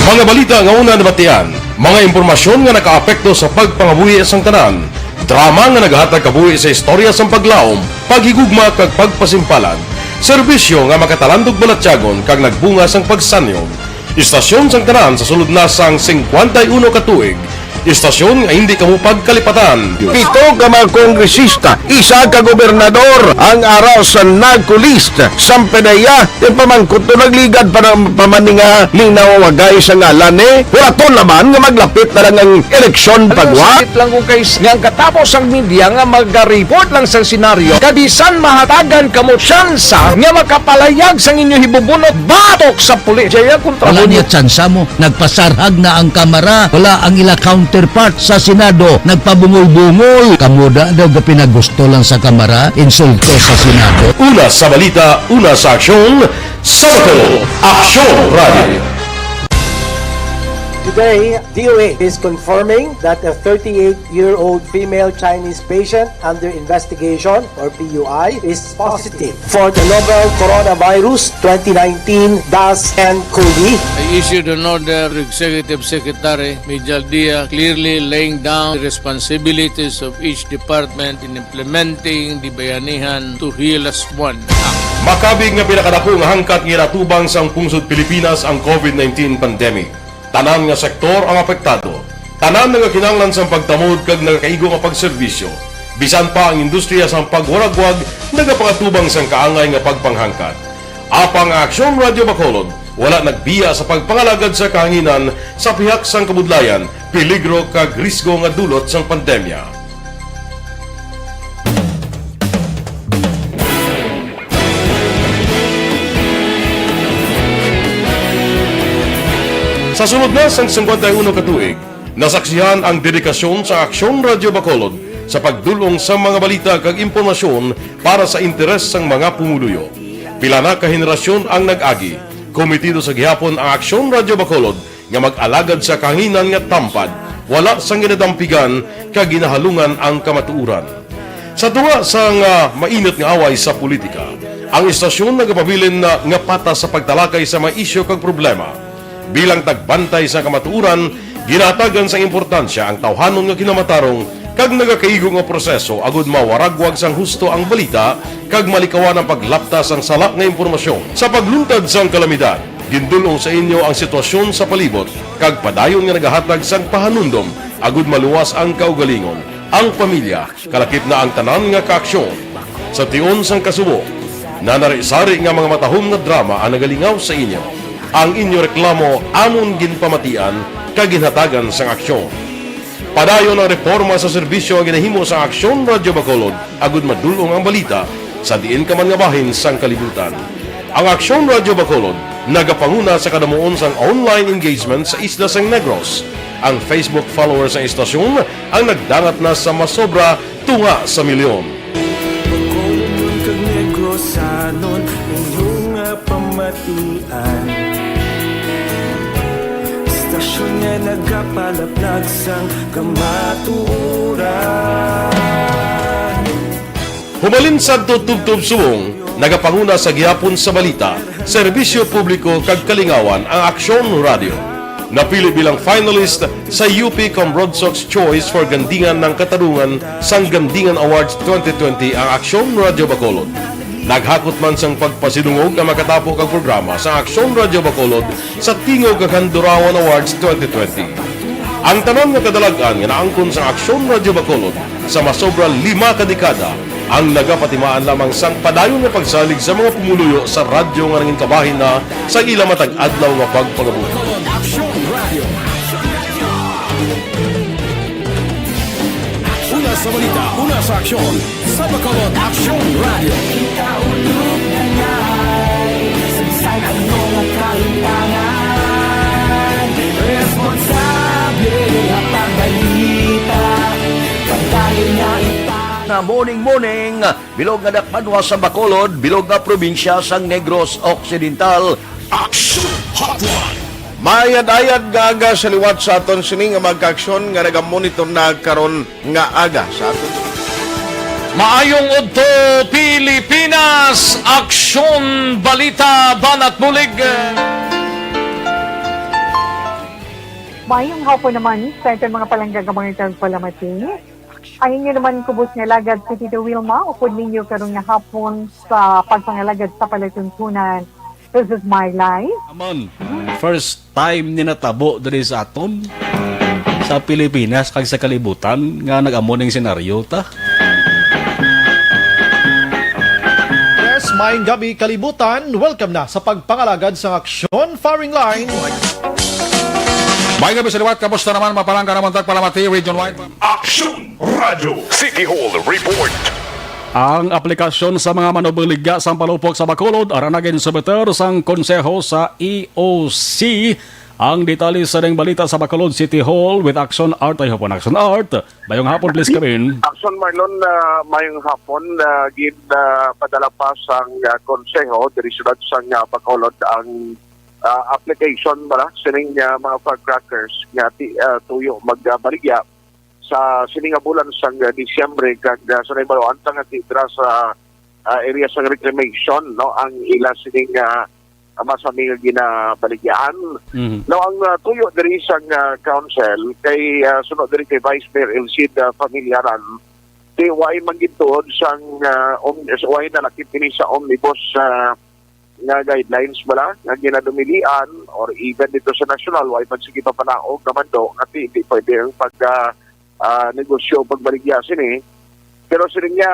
Mga balita nga una nabatian, mga impormasyon nga nakaapekto sa pagpangabuhi sang tanan, drama nga naghatag kabuhi sa istorya sang paglaom, paghigugma kag pagpasimpalan, serbisyo nga makatalandog balatyagon kag nagbunga sang pagsanyog. Istasyon sang tanan sa sulod na sang singkwenta y uno ka tuig, istasyon nga hindi kamo pagkalipatan. Pito ka mga kongresista, isa ka gobernador ang ara sa NAGCO list. Sampanaya, yung pamangkot to nagligad pa ng pamaninga linaw wagay sa ngalan ni. Wala to naman nga maglapit na lang ang eleksyon pagwa. Sakit lang kung kay nga ang katapos ang media nga magareport lang sa senaryo, kabisan mahatagan kamo tsansa nga makapalayag sang inyo hibubunot batok sa pulis. Jaya kontra Wala mo. Niya tsansa mo. Nagpasarhag na ang Kamara. Wala ang ila counterpart sa Senado. Nagpabungol-bungol. Kamo da daw gapinagusto lang sa Kamara. Insulto sa Senado. Una sa balita, una sa aksyon, sa Bacolod, Aksyon Radio. Today, D O A is confirming that a thirty-eight-year-old female Chinese patient under investigation, or P U I, is positive for the novel coronavirus twenty nineteen dash N COVID. I issued an order to Executive Secretary Mijal Dia, clearly laying down the responsibilities of each department in implementing the Bayanihan to Heal As One Act. Makabig nga pinakadako nga hangkat nga ginatubang sang pungsod Pilipinas ang COVID nineteen pandemic. Tanan nga sektor ang apektado. Tanan nagakinahanglan sang pagtamod kag nagakaigo nga pagserbisyo. Bisan pa ang industriya sang pagwaragwag nagapangatubang sang kaangay nga pagpanghangkat. Apang ang Aksyon Radio Bacolod wala nagbiya sa pagpangalagad sa kahanginan sa pihak sang kabudlayan, peligro kag risgo nga dulot sang pandemya. Sa sulod na sang singkwenta y uno ka tuig, nasaksihan ang dedikasyon sa Aksyon Radio Bacolod sa pagdul-ong sa mga balita kag impormasyon para sa interes sang mga pumuluyo. Pila na ka henerasyon ang nag-agi. Komitido sa gihapon ang Aksyon Radio Bacolod nga mag-alagad sa kahanginan nga tampad, wala sang ginadampigan kag ginahalungan ang kamatuoran. Sa tunga sang, ah, mainit nga away sa politika, ang istasyon nagapabilin na nga patas sa pagtalakay sa mga isyu kag problema. Bilang tagbantay sa kamatuoran, ginahatagan sang importansya ang tawhanon nga kinamatarong kag nagakaigo nga proseso agud mawaragwag sang husto ang balita kag malikawan ang paglapta sang sala nga impormasyon. Sa pagluntad sang kalamidad, gindul-ong sa inyo ang sitwasyon sa palibot kag padayon nga nagahatag sang pahanumdom agud maluwas ang kaugalingon, ang pamilya, kalakip na ang tanan nga kaaksyon. Sa tion sang kasubo, nanari-sari nga mga matahom nga drama ang nagalingaw sa inyo. Ang inyo reklamo amon ginpamatian kag ginhatagan sang aksyon. Padayon ang reporma sa serbisyo nga ginahimo sang Aksyon Radyo Bacolod agud madul-ong ang balita sa diin ka man nga bahin sang kalibutan. Ang Aksyon Radyo Bacolod nagapanguna sa kadamuon sang online engagement sa isla sang Negros. Ang Facebook followers sang istasyon ang nagdangat na sa masobra tunga sa milyon. Bacolodnon kag Negrosanon, inyo nga pamatian. Istasyon nga nagapalaplag sang kamatuoran. Humalin sadto tubtob subong, nagapanguna sa gihapon sa balita, serbisyo publiko kag kalingawan ang Aksyon Radyo. Napili bilang finalist sa U P Comrade Sox Choice for Gandingan ng Katarungan sang Gandingan Awards twenty twenty ang Aksyon Radyo Bacolod. Naghakot man sang pagpasidungog nga makatapo kag programa sa Aksyon Radyo Bacolod sa Tingog kag Handurawan Awards twenty twenty. Ang tanan nga kadalag-an nga naangkon sa Aksyon Radyo Bacolod sa masobra lima ka dekada ang nagapatimaan lamang sang padayon nga pagsalig sa mga pumuluyo sa radyo nga nangin kabahin na sa ila matag adlaw nga pagpangabuhi. Aksyon Radio. Una sa balita, una sa aksyon, sa Bacolod Aksyon Radio. Sa anong kahitangan, responsable nga pagbalita, pagdayon nga ipa- Na morning, morning, bilog nga dakbanwa sa Bacolod, bilog nga probinsya sang Negros Occidental. Action Hotline. Maayad-ayad nga aga sa liwat sa aton sini nga mga kaaksyon nga nagamonitor na karon nga aga sa aton. Maayong udto, Pilipinas! Aksyon, balita, banat bulig. Mayong hapon naman sa aton mga palangga nga mga tagpalamati. Ang inyo naman kubos nga lagad si Tito Wilma, upod ninyo karon nga hapon sa pagpangalagad sa palatuntunan. This is my life. Amon, first time ni natabo diri sa aton sa Pilipinas kag sa kalibutan nga nag-amo ning senaryo ta. Yes, maayong gabi kalibutan. Welcome na sa pagpangalagad sang aksyon firing line. May gabi sa liwat, kamusta naman? Mapalangga naman tagpalamati, region wide. Action Radio. City Hall Report. Ang aplikasyon sa mga manubaligya sang palupok sa Bacolod ara na ginsumiter sang Konseho sa E O C. Ang detalye sa ning balita sa Bacolod City Hall with Action Art. Ay hapon, Action Art. Mayong hapon, please come in. Action Marlon, ah, mayong hapon. Ah, gid ah, padala pa sang ah, Konseho diri siyudad sang ah, Bacolod ang ah, application bala sining ah, mga firecrackers nga ti, ah, tuyo magbaligya sa sini nga bulan sang ah, Disyembre kag ah, sa nahibaloan ta nga ti dira sa ah, area sang reclamation, no, ang ila sining ah, masami nga ginabaligyaan. Mhm. Now, ang ah, tuyo diri sang ah, council kay ah, suno diri kay Vice Mayor Elcid ah, Familiaran, di way man gid tuod sang ah, om, way nalakip ini sa omnibus ah, nga guidelines bala nga ginadumilian or even dito sa national, way man sige papanaog nga mando nga di, di pwede ang pag ah, ah, negosyo o pagbaligya sini. Pero sini niya,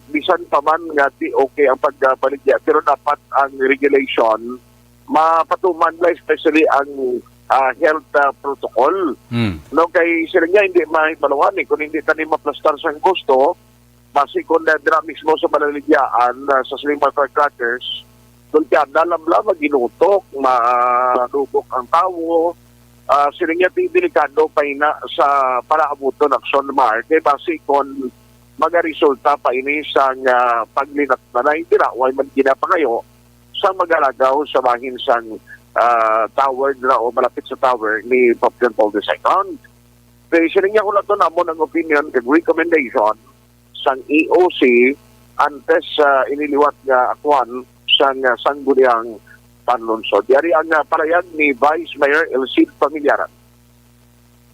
bisan pa man nga di okay ang pagbaligya, pero dapat ang regulation mapatuman na, especially ang ah, health ah, protocol. Hmm. No, kay sila niya hindi mahibalawan eh, kung hindi tani maplastar sang gusto, basi kung na dira mismo sa malaligyaan ah, sa sling firecrackers, kung kaya dalam lang maginutok, madubok ang tawo, ah, sila niya di delikado pa ina sa palaabuton aksyon mar, kay basi kung magaresulta pa ini sang ah, paglinatnanay dira, way man ginapangayo sa magalagaw sa bahin sang ah, tower dira o malapit sa tower ni Pope John Paul the Second. Kay sini niya hulaton namon ang opinion kag recommendation sang E O C antes sa iniliwat nga akuan sang ah, Sangguniang Panlungsod. Yari ang ah, parayag ni Vice Mayor Elcid Familiaran.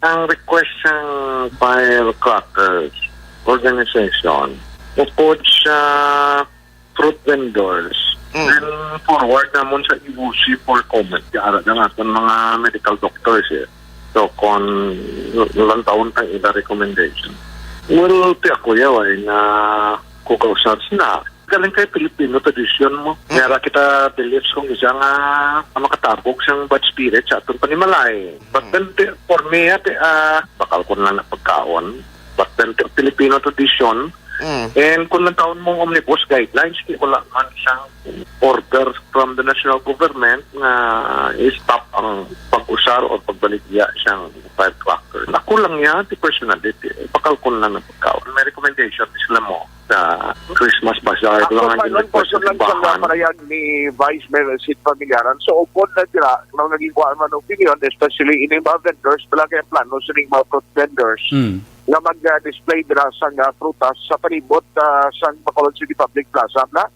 Ang request sang firecrackers organization upod sa fruit vendors, then forward namon sa E O C for comment. Ara na nga ang mga medical doctors eh. So, kung lantawon ang ila recommendation. Well, ti ako yaw ay na kukausap sila. Galing kay Filipino tradisyon mo. Nara kita beliefs kung isa nga makatabog sang bad spirit sa atong panimalay. But then, ti- for me, ati, ah, bakal ko na na pagkaon. But then, ti- Filipino tradisyon. And kung nagkaon mong omnibus guidelines, di wala man siyang order from the national government nga i-stop ang pag-usar o pagbaligya siyang firecracker. Ako lang yan, ti personality. Bakal ko na na pagkaon. May recommendation, di sila mo sa Christmas bazaar Ako, lang ang Marlon, portion lang sa simbahan. Parayag ni Vice Mayor Sid Familiaran. So, upod na sila, nang naging kuhaan man opinion, especially ining mga vendors, pala kaya plano sa ining mga fruit vendors Mm. nga mag-display dira sa nga prutas sa palibot ah, sa Bacolod City Public Plaza na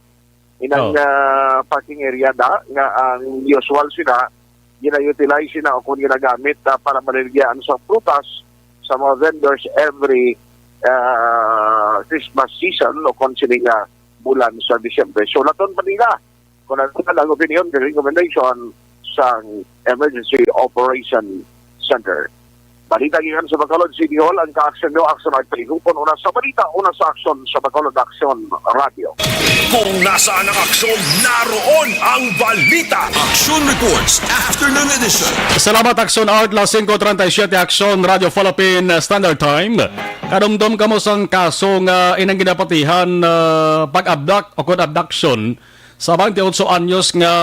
inang Oh. ah, parking area na nga ang usual sila gina-utilize na o kung ginagamit na para maliligayaan sa prutas sa mga vendors every ah, Christmas season o kung sini nga bulan sa Disyembre. So, laton pa nila kung ano na ang opinion, the recommendation sang Emergency Operation Center. Balita gikan sa Bacolod City Hall, ang Ka-Aksyon Nyo, Aksyon ay pahigupon una sa balita, una sa aksyon sa Bacolod Aksyon Radio. Kung nasaan ang aksyon, naroon ang balita. Action Reports, Afternoon Edition. Salamat, Aksyon Art, las singko treinta y siete, Aksyon Radio Philippine Standard Time. Kadumdom kamo sang kaso nga inang ginapatihan, ah, pag-abduct o kon abduction sa twenty-eight anyos nga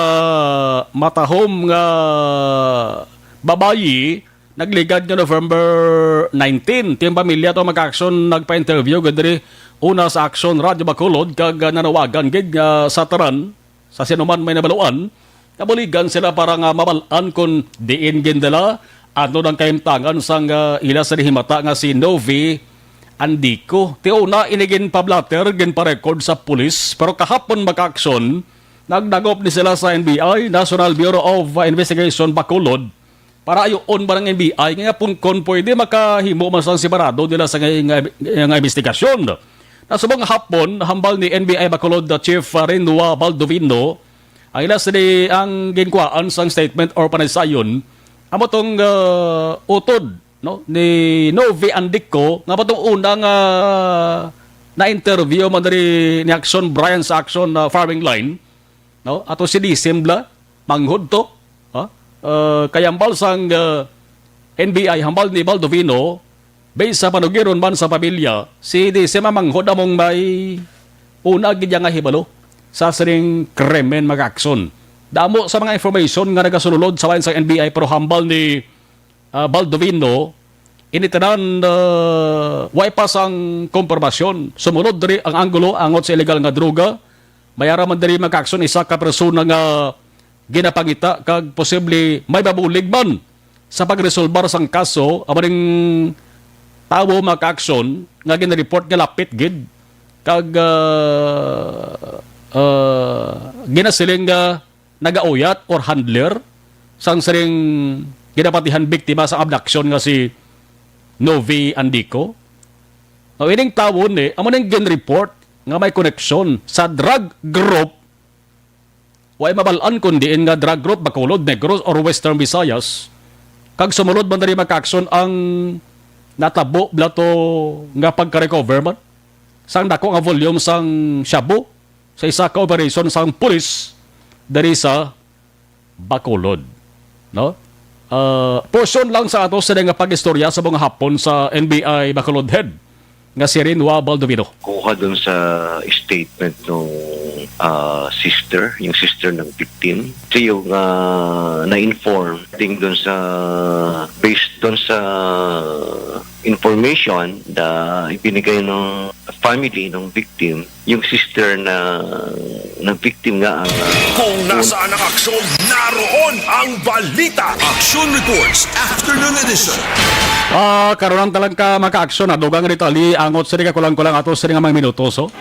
matahom nga babayi nagligad nga November nineteen. Ti ang pamilya to, mga ka-aksyon, nagpa-interview gid diri una sa Aksyon Radio Bacolod kag, ah, nanawagan gid nga sa tanan, sa sinuman may nabaluan, kabuligan sila para nga mabal-an kon diin gindala, ano nang kahimtangan sang, ah, ila sa nahimata nga si Novi Andico. Ti una, ini ginpa-blotter, ginpa-record sa pulis, pero kahapon, mga ka-aksyon, nagdangop ni sila sa N B I, National Bureau of Investigation, Bacolod, para ayoon ba ng N B I nga pun-, kon pwede makahimo man sang separado nila sa nga, nga, nga investigasyon. Na subong hapon, hambal ni N B I Bacolod Chief Rinwa Baldovino, ang ila sini ang ginkuhaan sang statement or panaysayon, amo tong, ah, utod, no, ni Novi Andico, nga amo tong una nga na-interview man diri ni Aksyon Brian sa Aksyon, ah, Firing Line, no? Ato si Disim bala, manghod to, ha? Uh, kay hambal sang, uh, N B I, hambal ni Baldovino, based sa panugiron man sa pamilya, si Disim ang manghod among may una gid nga hibalo sa sining krimen, mga ka-aksyon. Damo sa mga information nga nagasulod sa bahin sang N B I, pero hambal ni ah, Baldovino, ini tanan, ah, way pa sang kompormasyon. Sumunod diri ang anggulo angot sa illegal nga droga. May ara man diri, mga ka-aksyon, isa ka persona nga ginapangita kag posible may mabulig man sa pagresolbar sang kaso. Amo ning tawo, mga ka-aksyon, nga ginareport nga lapit gid kag, ah, ah, ginasiling nga nagauyat or handler sang sining ginapatihan biktima sa abduction nga si Novi Andico. Now, ining tawo ni, amo ning gin-report nga may koneksyon sa drug group, way mabal-an kon diin nga drug group, Bacolod, Negros, or Western Visayas. Kag sumulod man diri, mga ka-aksyon, ang natabo bala to nga pagka-recover man sang dako nga volume sang shabu sa isa ka operasyon sang pulis diri sa Bacolod, no? Ah, portion lang sa ato sini nga pag-istorya sa mga hapon sa N B I Bacolod Head nga si Rinwa Baldovino. Kuha dun sa statement nung, ah, sister, yung sister ng victim. Siya yung, ah, na-inform. Ting dun sa, based dun sa information na ibinigay ng family ng victim, yung sister na, ng victim nga ang, ah, Kung nasaan ang aksyon, naroon ang balita. Action Reports, Afternoon Edition. Ah, karon ang talang ka maka-aksyon na dugang detalye angot sini ka kulang-kulang ato sini nga mga minuto, so.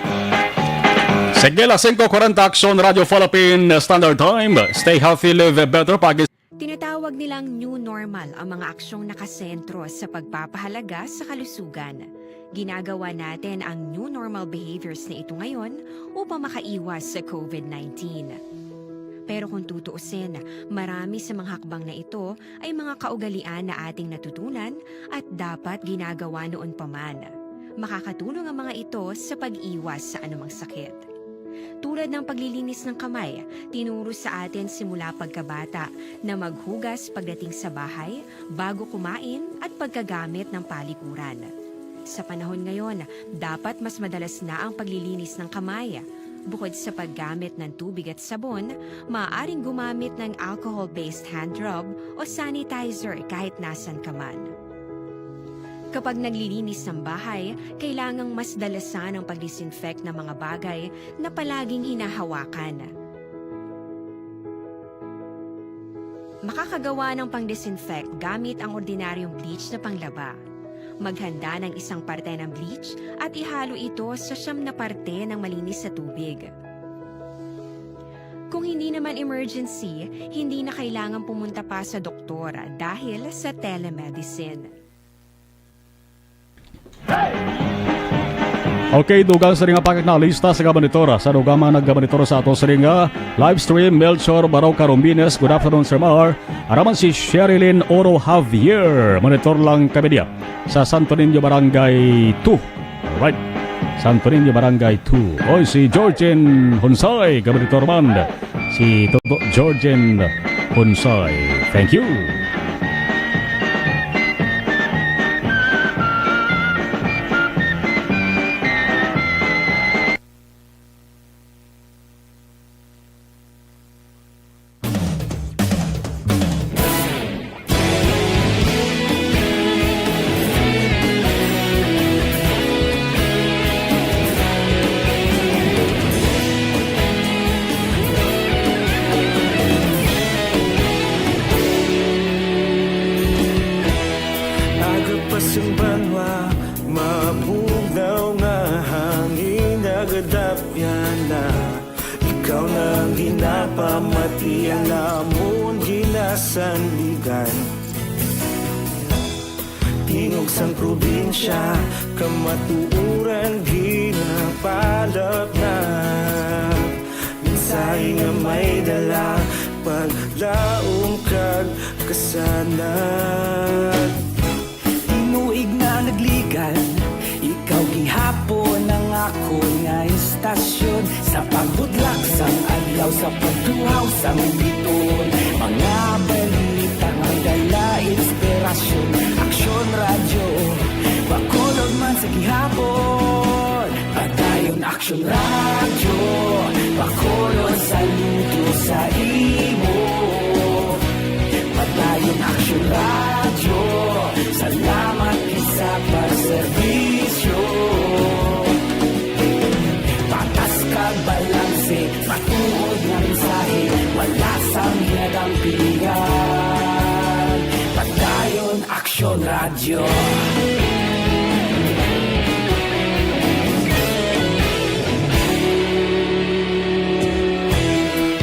Sige, las singko kwarenta, Aksyon Radio Philippine Standard Time. Stay healthy, live better. Pag- Tinatawag nilang new normal ang mga aksyong nakasentro sa pagpapahalaga sa kalusugan. Ginagawa natin ang new normal behaviors na ito ngayon upang makaiwas sa COVID nineteen. Pero kung tutuusin, marami sa mga hakbang na ito ay mga kaugalian na ating natutunan at dapat ginagawa noon pa man. Makakatulong ang mga ito sa pag-iwas sa anumang sakit. Tulad ng paglilinis ng kamay, tinuro sa atin simula pagkabata na maghugas pagdating sa bahay, bago kumain, at pagkagamit ng palikuran. Sa panahon ngayon, dapat mas madalas na ang paglilinis ng kamay. Bukod sa paggamit ng tubig at sabon, maaaring gumamit ng alcohol-based hand rub o sanitizer kahit nasan ka man. Kapag naglilinis ng bahay, kailangang mas dalasan ang pag-disinfect ng mga bagay na palaging hinahawakan. Makakagawa ng pang-disinfect gamit ang ordinaryong bleach na panglaba. Maghanda ng isang parte ng bleach at ihalo ito sa siyam na parte ng malinis na tubig. Kung Hindi naman emergency, hindi na kailangan pumunta pa sa doktor dahil sa telemedicine. Okay, dugang sa nga pakig na lista sa gabanitora. Sa dugang mga nagabanitora sa ato sa nga live stream, Melchor Barao Carombines, good afternoon, Sir Mar. Araman si Sherilyn Oro Javier, monitor lang kami diya sa Santo Niño Barangay two. Right. Santo Niño Barangay two. Oy, si Georgine Hunsay, gabanitor man. Si Toto Georgine Hunsay. Thank you. Aga pa sang banwa, mabugnaw nga hangin, nagadapyan na. Ikaw na ang ginapamati, ang amon ginasandigan. Tingog sang probinsya, kamatuoran ginapalapnap. Mensahe nga may dala, paglaom kag kasanag. Tinuig na nagligan, ikaw gihapon ang akon nga istasyon. Sa pagbudlak sang adlaw, sa pagtuhaw sang biton, mga balita nga dala inspirasyon. Aksyon Radyo, Bacolod man sa gihapon. Padayon Aksyon Radyo, Bacolod, saludo sa imo. Padayon Aksyon Radyo, salamat gid sa pagserbisyo. Patas kag balanse, matuod nga mensahe, wala sang ginadampigan. Padayon Aksyon Radyo.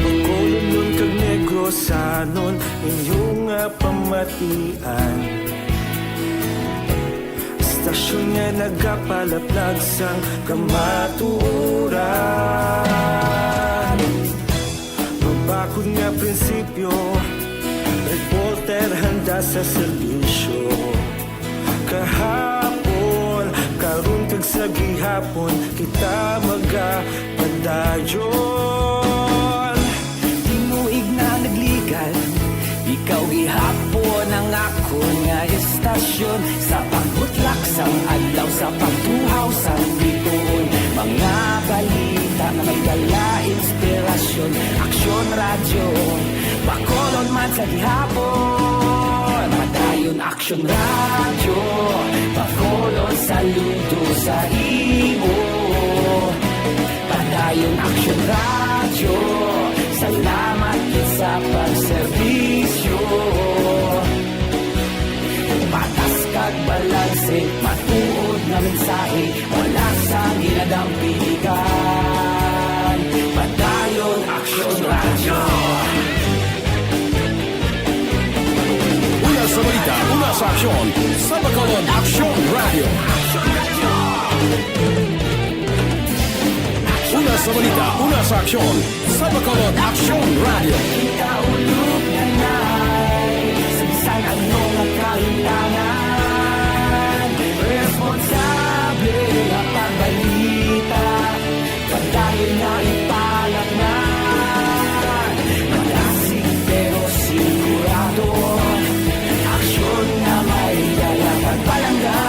Bacolodnon kag Negrosanon, inyo nga pamatian. Istasyon nga nagapalaplag sang kamatuoran. Mabakod nga prinsipyo, reporter handa sa serbisyo. Kahapon, karon kag sa gihapon, kita magapadayon. Tinuig na nagligan, ikaw gihapon ang akon nga istasyon. Sa pagbutlak sang adlaw, sa pagtuhaw sang bituon, mga balita nga may dala inspirasyon. Aksyon Radyo, Bacolod man sa gihapon. Padayon Aksyon Radyo, Bacolod, saludo sa imo. Padayon Aksyon Radyo, salamat gid sa pagserbisyo. Patas kag balanse, matuod nga mensahe, wala sang ginadampigan. Padayon Aksyon Radyo. Una sa balita, una sa aksyon, sa Bacolod Aksyon Radyo. Una sa balita, una sa aksyon, sa Bacolod Aksyon Radyo. Kita ulog na nay, sa bisan ano nga kalimtangan, responsable nga pagbalita. Padayon na ipanatnan, malasig pero sigurado. Aksyon nga may dala pagpalangga.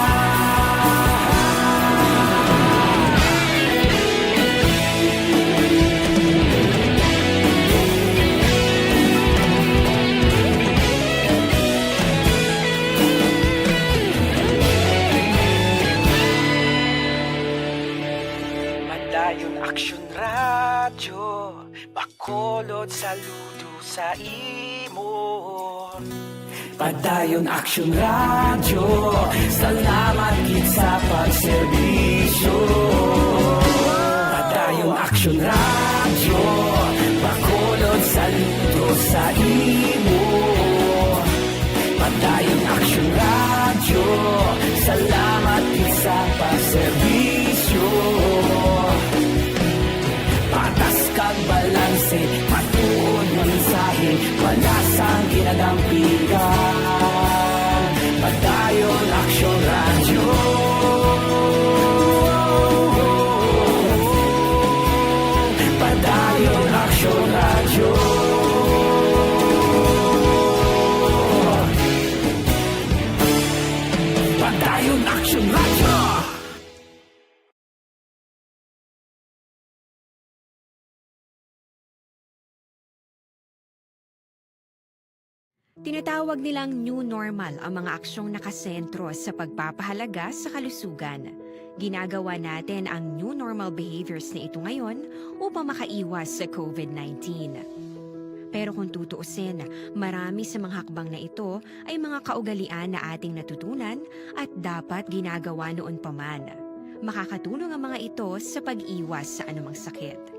Padayon Aksyon Radyo, Bacolod, saludo sa imo. Padayon Aksyon Radyo, salamat gid sa pagserbisyo. Padayon Aksyon Radyo, Bacolod, Action Radyo! Tinatawag nilang new normal ang mga aksyong nakasentro sa pagpapahalaga sa kalusugan. Ginagawa natin ang new normal behaviors na ito ngayon upang makaiwas sa covid nineteen. Pero kung tutuusin, marami sa mga hakbang na ito ay mga kaugalian na ating natutunan at dapat ginagawa noon pa man. Makakatulong ang mga ito sa pag-iwas sa anumang sakit.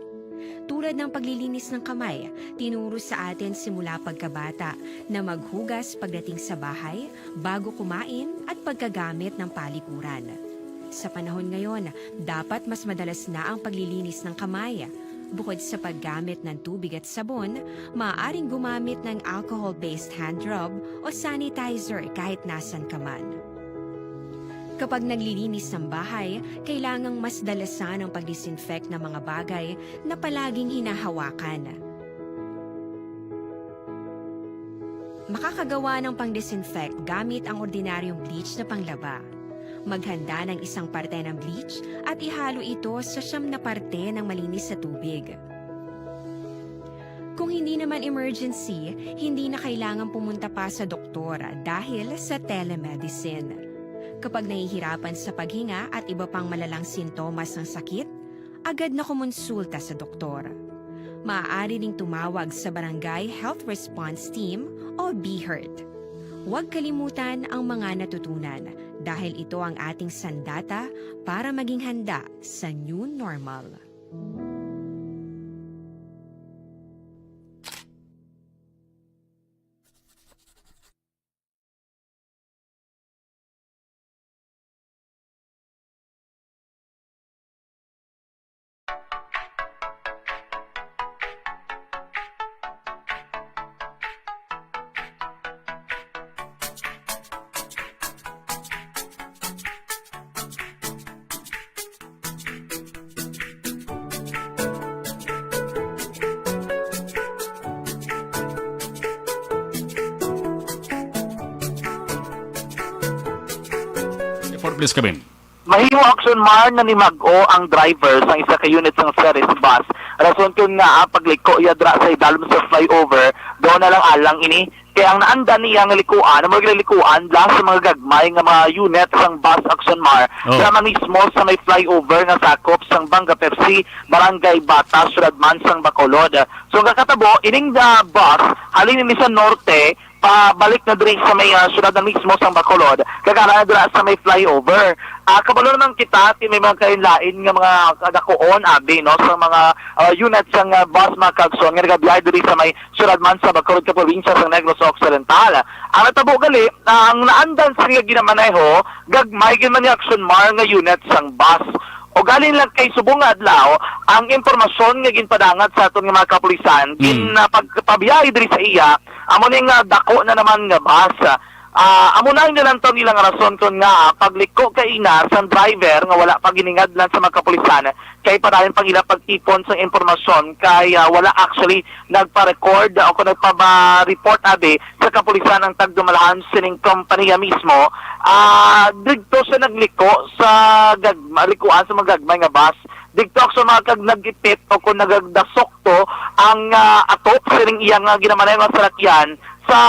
Tulad ng paglilinis ng kamay, tinuro sa atin simula pagkabata na maghugas pagdating sa bahay, bago kumain, at pagkagamit ng palikuran. Sa panahon ngayon, dapat mas madalas na ang paglilinis ng kamay. Bukod sa paggamit ng tubig at sabon, maaaring gumamit ng alcohol-based hand rub o sanitizer kahit nasan ka man. Kapag naglilinis ng bahay, kailangang mas dalasan ang pag-disinfect ng mga bagay na palaging hinahawakan. Makakagawa ng pang-disinfect gamit ang ordinaryong bleach na panglaba. Maghanda ng isang parte ng bleach at ihalo ito sa siyam na parte ng malinis na tubig. Kung hindi naman emergency, hindi na kailangan pumunta pa sa doktor dahil sa telemedicine. Kapag nahihirapan sa paghinga at iba pang malalang sintomas ng sakit, agad na kumonsulta sa doktor. Maaari ring tumawag sa Barangay Health Response Team o BHERT. Huwag kalimutan ang mga natutunan dahil ito ang ating sandata para maging handa sa new normal. Report, please, Kevin. Mahimo, Action Mar, na nimag-o ang driver sang isa ka unit sang Ceres bus. Rason kon ngaa pagliko iya dira sa idalom sa flyover, daw na lang alang ini. Kay ang naandan niya nga likuan, amo ginalikuan lang sa mga gagmay nga mga unit sang bus, Action Mar, Oh. Sama mismo sa may flyover nga sakop sang Banga Pepsi, Barangay Bata, Syudad man sang Bacolod. So, ang kakatabo, ining, ah, bus, halin ini sa norte, pabalik na diri sa may, ah, syudad na mismo sang Bacolod, kag ara na dira sa may flyover. Ah, kabalo naman kita, ti may mga kainlain nga mga kadakuon, abi, no, sa mga, ah, unit sang, ah, bus, mga kagson, nga nagabiyahe diri sa may syudad man sa Bacolod, ka probinsya sang Negros Occidental. Ang natabo gali, ah, ang naandan sa nga ginamaneho, gagmay gid man ni Action Mar nga unit sang bus. O galing lang kay subong nga adlaw, ang impormasyon nga ginpadangat sa aton nga mga kapulisan, Mm. gin, ah, pagpabiyahe diri sa iya, amo ni nga dako na naman nga bus. Ah, amo na ang nilantaw nila nga rason kon nga, ah, pagliko kaina sang driver nga wala pa giningadlan sa mga kapulisan, kay padayon pang ila pagtipon sang impormasyon kay, ah, wala actually nagpa-record o kung nagpaba-report abi sa kapulisan ang tagdumalahan sining kompanya mismo. Ah, didto sa nagliko sa gagma-, likuan sa mga gagmay nga bus, didto sa mga kag nagipit o kung nagagdasok to ang, ah, atop sining iya nga ginamaneho nga salakyan sa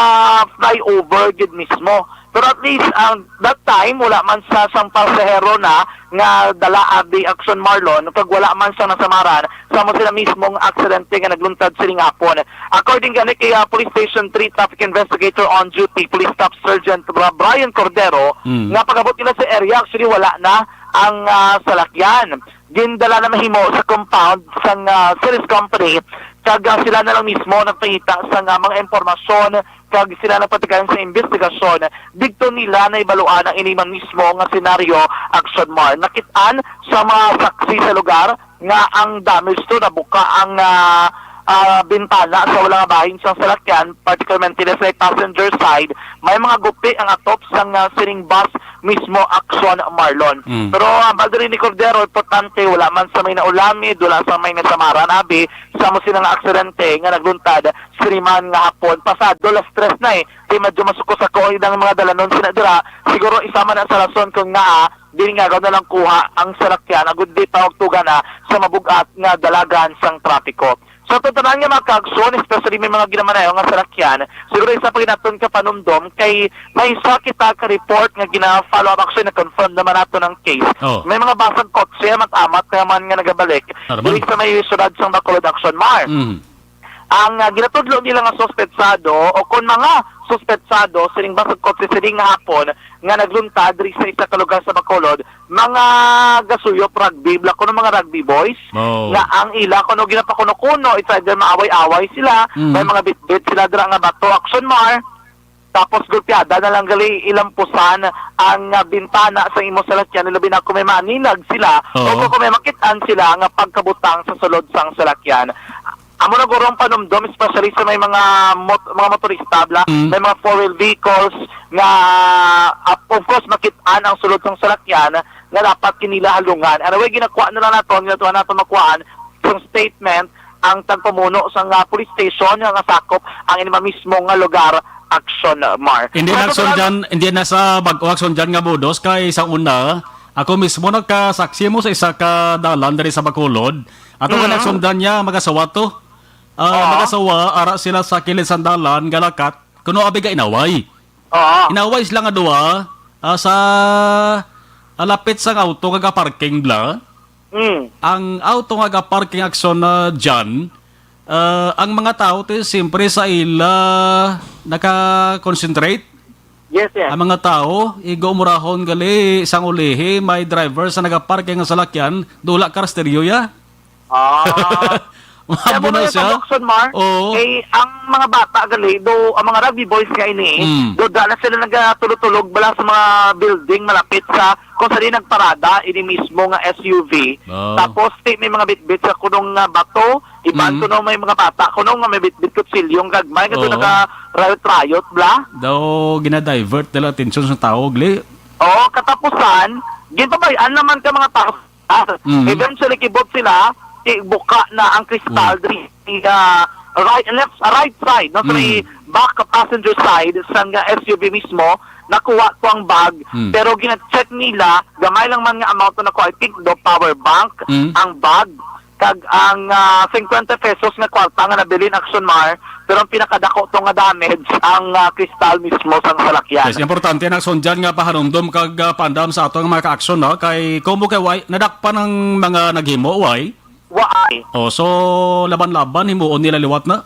flyover gid mismo. Pero at least, ang, that time, wala man sa sang pasahero na nga dala abi, Action Mar, no, kag wala man sang nasamaran sa amo sila mismong aksidente nga nagluntad sining hapon. According gani kay, ah, Police Station three Traffic Investigator on Duty, Police Staff Sergeant Bra-, Brian Cordero, Mm. nga pag-abot nila sa area, actually wala na ang, ah, salakyan. Gindala na mahimo sa compound sang, ah, Ceres Company, kag, ah, sila na lang mismo nagpangita sang, ah, mga impormasyon kag sila nagpatigayon sa investigasyon. Didto nila nahibaluan ang ini man mismo nga senaryo, Action Mar. Nakit-an sa mga saksi sa lugar nga ang damage to nabuka ang, ah, ah, bintana sa wala nga bahin sang salakyan, particularmente na sa passenger side, may mga gupi ang atop sang, ah, sining bus mismo, Action Marlon. Mm. Pero, ah, bali diri ni Cordero, importante, wala man sa may naulamid, wala sa may nasamaran, abi, sa mo sila nga aksidente nga nagluntad sini man nga hapon. Pasado las tres na, eh. Di medyo masuko-sako ang ilang mga dalanon sina dira. Siguro isa man na sa rason kung ngaa ginagaw na lang kuha ang salakyan, agud di pa magtuga na sa mabugat nga dalagan sang trapiko. Sa tanan nga mga kaaksyon, especially may mga ginamanayo nga salakyan, siguro isa pa ginaton ka panumdom kay may isa kita ka report nga gina-follow up. Actually, na-confirm naman nato ng case. Oh. May mga basang kotse, amat-amat naman nga nagabalik. Normal. Dili sa may syudad sang Bacolod, Action Mar. Mm. Ang, ah, ginatudlo nila nga suspetsado o kon mga suspetsado sining basag kotse sining nga hapon nga nagluntad diri sa isa ka lugar sa Bacolod, mga gasuyop rugby, bla, kuno mga rugby boys, Oh. nga ang ila kuno ginapakuno-kuno, it's either maaway-away sila, Mm. may mga bitbit sila dira nga bato, Action Mar, tapos gulpiada na lang gali ilampusan ang, ah, bintana sa imo salakyan, labi na kung may maninag sila Oo. o kung may makit-an sila nga pagkabutang sa sulod sang salakyan. Amo na guro ang panumdom, especially sa may mga mot-, mga motorista, bla, Mm. may mga four-wheel vehicles nga, ah, of course, makit-an ang sulod sang salakyan nga dapat kinila halungan. Anyway, ginakuha na lang naton, ginatuwa naton makuhaan sang statement ang tagpamuno sang, ah, police station nga, nga sakop ang inima mismo nga lugar, Action Mar. Hindi Sa na, Action natural Jan, hindi na sa bag-o, Action Jan, nga budos kay sa una, ako mismo nagkasaksi mo sa isa ka dalan diri sa Bacolod. Ato nga Mhm. nagsundan niya, mag-asawa to. Ah, Oo. Mag-asawa, ara sila sa kilid sang dalan, galakat, kuno abi ka inaway. Oo. Inaway sila nga duha, ah, sa, ah, lapit sang auto nga ga-parking, bla. Mm. Ang auto nga ga-parking, Action, ah, Jan, ah, ang mga tao ti siyempre sa ila naka-concentrate. Yes, sir. Ang mga tao, igo umurahon gali sang ulihi, may driver sa nagaparking nga salakyan, dula ka stereo ya. Ah. Kaya Mabo mo na na siya. Sa Action Mar, Oo. eh, ang mga bata gali, do, ang mga rugby boys nga ini, Mm. do, da na sila nagatulog-tulog bala sa mga building malapit sa kung saan nagparada ini mismo nga S U V. Oh. Tapos, ti, may mga bitbit sa kunong nga bato, iban Mm. kuno may mga bata, kuno nga may bitbit kutsilyong gagmay, nga Oo. Naga-riot-riot, bla? Daw, gina-divert nila atensyon sa tao, gali. Oo, katapusan, ginpabay-an naman ka mga tao. Mm. Eventually, kibot sila, ibuka na ang kristal Mm. diri, ah, right, left, ah, right side, no? Sa may Mm. back passenger side sang, ah, S U V mismo, nakuha to ang bag, Mm. pero gina-check nila, gamay lang man nga amount na nakuha, I think, do power bank, Mm. ang bag, kag ang, ah, fifty pesos nga kwarta nga nabilin, Action Mar, pero ang pinakadako to nga damage, ang, ah, kristal mismo sang salakyan. Yes, importante na, Action Jan, nga pahanumdom kag, ah, paandam sa ato nga mga ka-action, no? Kay, kung mo kay, way, nadakpan ang mga naghimo, way? Waay. Oh, so, laban-laban, himuon nila liwat na?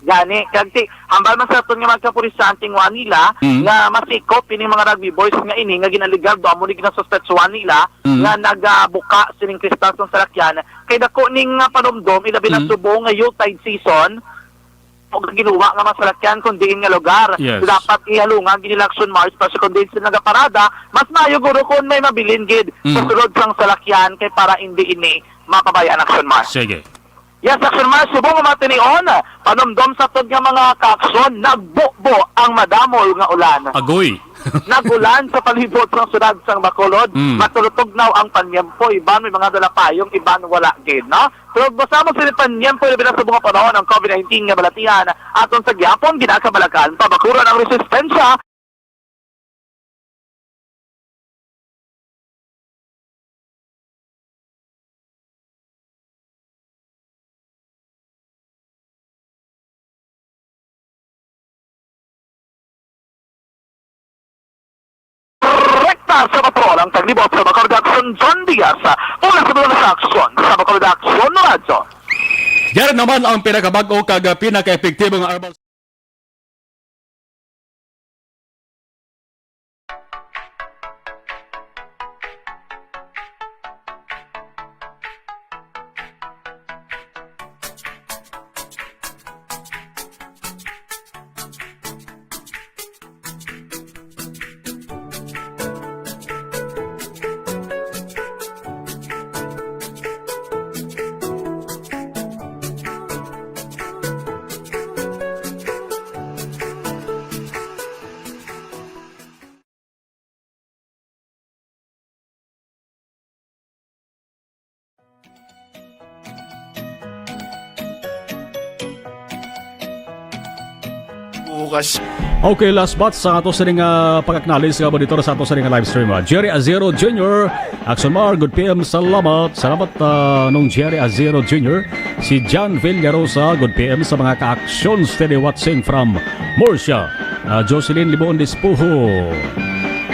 Gani, kag ti, hambal man sa aton nga mga kapulisan, tingwa nila Mm. nga masikop ining mga rugby boys nga ini nga ginaligar do amo ni ginasuspetsuhan nila Mm. nga nagabuka sining kristal sang salakyan. Kay dako ning, ah, panumdom, ilabi na Mm. subong nga Yuletide season, o ginuwa nga mga salakyan kun diin nga lugar. Yes. So, dapat ihalungan gid nila, Action Mar, especially kun diin sila nagaparada, mas maayo guro kun may mabilin gid sa Mm. sulod sang salakyan kay para indi ini mapabayaan, Action Mar. Sige. Yes, Action Mar, subong nga mga tinion, panumdom sa tod nga mga kaaksyon, nagbubo ang madamol nga ulan. Agoy. Nag-ulan sa palibot sang syudad sang Bacolod. Mm. Matulutugnaw ang panyempo, iban may mga dala payong, iban wala gid, no? Pero basta mo sila panyempo, labi na sa mga panahon ang covid nineteen nga balatian, aton sa gihapon ginakabalakan, pabakuran ang resistensya. Rekta sa patrol ang taglibot sa Bacolod Action, John Diaz, mula sa Bacolod Action, sa Bacolod Action Radyo. Yan naman ang pinakabag-o kag pinaka-epektibo nga herbal Bukas. Okay, last batch sa ato sining, ah, pag-acknowledge nga monitor sa ato sining live stream, ah. Jerry Azero Junior, Action Mar, good P M, salamat. Salamat, ah, nung Jerry Azero Junior. Si John Villarosa, good P M sa mga ka-actions, steady watching from Murcia. Ah, Jocelyn Libon Dispuho,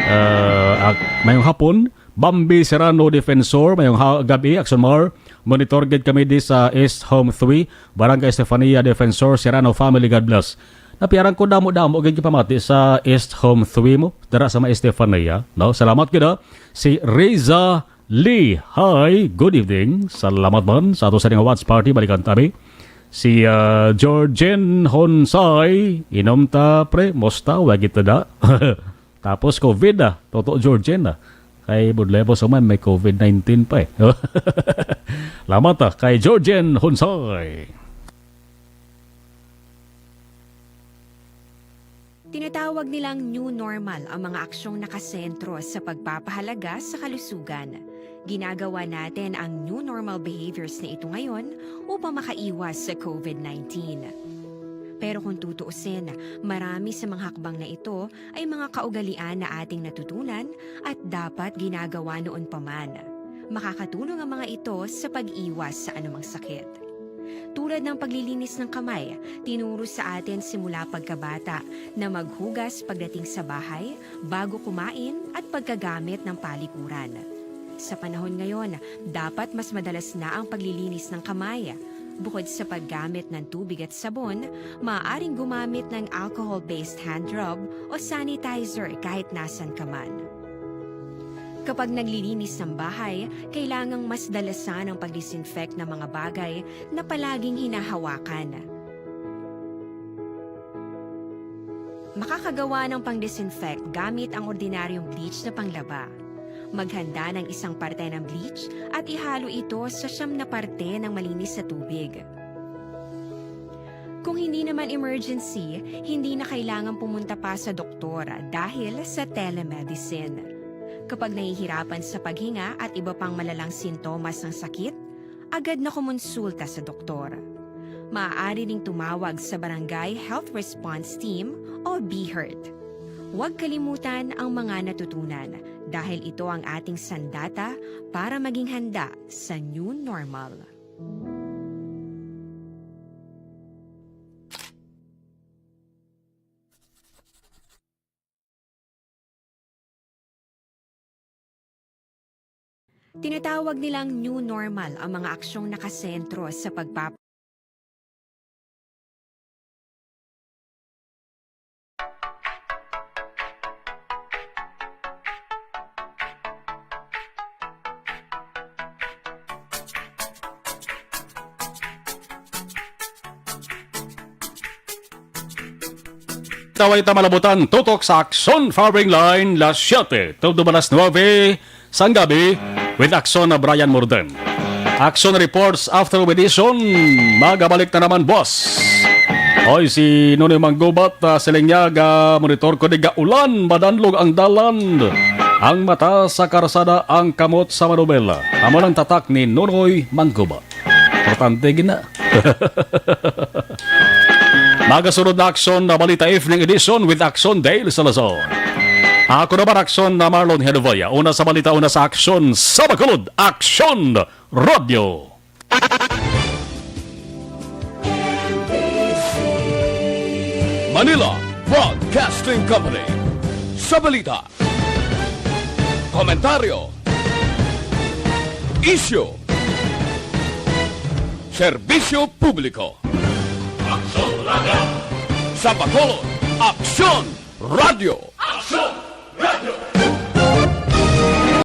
ah, ak-, mayong hapon. Bambi Serrano Defensor, mayong ha-, gabi, Action Mar. Monitor gid kami di sa East Home three, Barangay Estefania Defensor, Serrano family, God bless. Napiaran ko damo-damo gid pamati sa East Home three mo, dira sa may Estefania, no? Salamat gid, ah. Si Reza Lee, hi, good evening. Salamat man sa ato sa nga watch party, balikan ta mi. Si, ah, Georgine Honsay, inom ta, pre, musta, wa kita da. Tapos covid, ah. Toto Georgine, ah. Kay budlay po sa man, may covid nineteen pa, eh. Lamat, ah, kay Georgine Honsay. Tinatawag nilang new normal ang mga aksyong nakasentro sa pagpapahalaga sa kalusugan. Ginagawa natin ang new normal behaviors na ito ngayon upang makaiwas sa covid nineteen. Pero kung tutuusin, marami sa mga hakbang na ito ay mga kaugalian na ating natutunan at dapat ginagawa noon pa man. Makakatulong ang mga ito sa pag-iwas sa anumang sakit. Tulad ng paglilinis ng kamay, tinuro sa atin simula pagkabata na maghugas pagdating sa bahay, bago kumain, at pagkagamit ng palikuran. Sa panahon ngayon, dapat mas madalas na ang paglilinis ng kamay. Bukod sa paggamit ng tubig at sabon, maaaring gumamit ng alcohol-based hand rub o sanitizer kahit nasan ka man. Kapag naglilinis ng bahay, kailangang mas dalasan ang pag-disinfect ng mga bagay na palaging hinahawakan. Makakagawa ng pang-disinfect gamit ang ordinaryong bleach na panglaba. Maghanda ng isang parte ng bleach at ihalo ito sa siyam na parte ng malinis na tubig. Kung hindi naman emergency, hindi na kailangan pumunta pa sa doktor dahil sa telemedicine. Kapag nahihirapan sa paghinga at iba pang malalang sintomas ng sakit, agad na kumonsulta sa doktor. Maaari ring tumawag sa Barangay Health Response Team o BHERT. Huwag kalimutan ang mga natutunan dahil ito ang ating sandata para maging handa sa new normal. Tinatawag nilang new normal ang mga aksyong nakasentro sa pagpap- Taway ta malabutan, tutok sa Aksyon Firing Line, las siete, tubtob alas nuebe sang gabi, with Aksyon na Brian Morden. Aksyon Reports After Edition, magabalik na naman, boss. Oy, si Nonoy Manggubat, ah, siling niya, ga monitor ko di ga ulan, madanlog ang dalan. Ang mata sa karsada, ang kamot sa manubela. Amo lang tatak ni Nonoy Manggubat. Importante gina. Magasunod na Aksyon na Balita Evening Edition with Aksyon Dale Salazar. Ako naman Aksyon na Marlon Henovaya. Una sa balita, una sa aksyon sa Bacolod. Aksyon Radio. Manila Broadcasting Company. Sa balita, komentaryo, isyu, serbisyo publiko. Aksyon Radio. Sa Bacolod, Aksyon Radio. Aksyon Radio.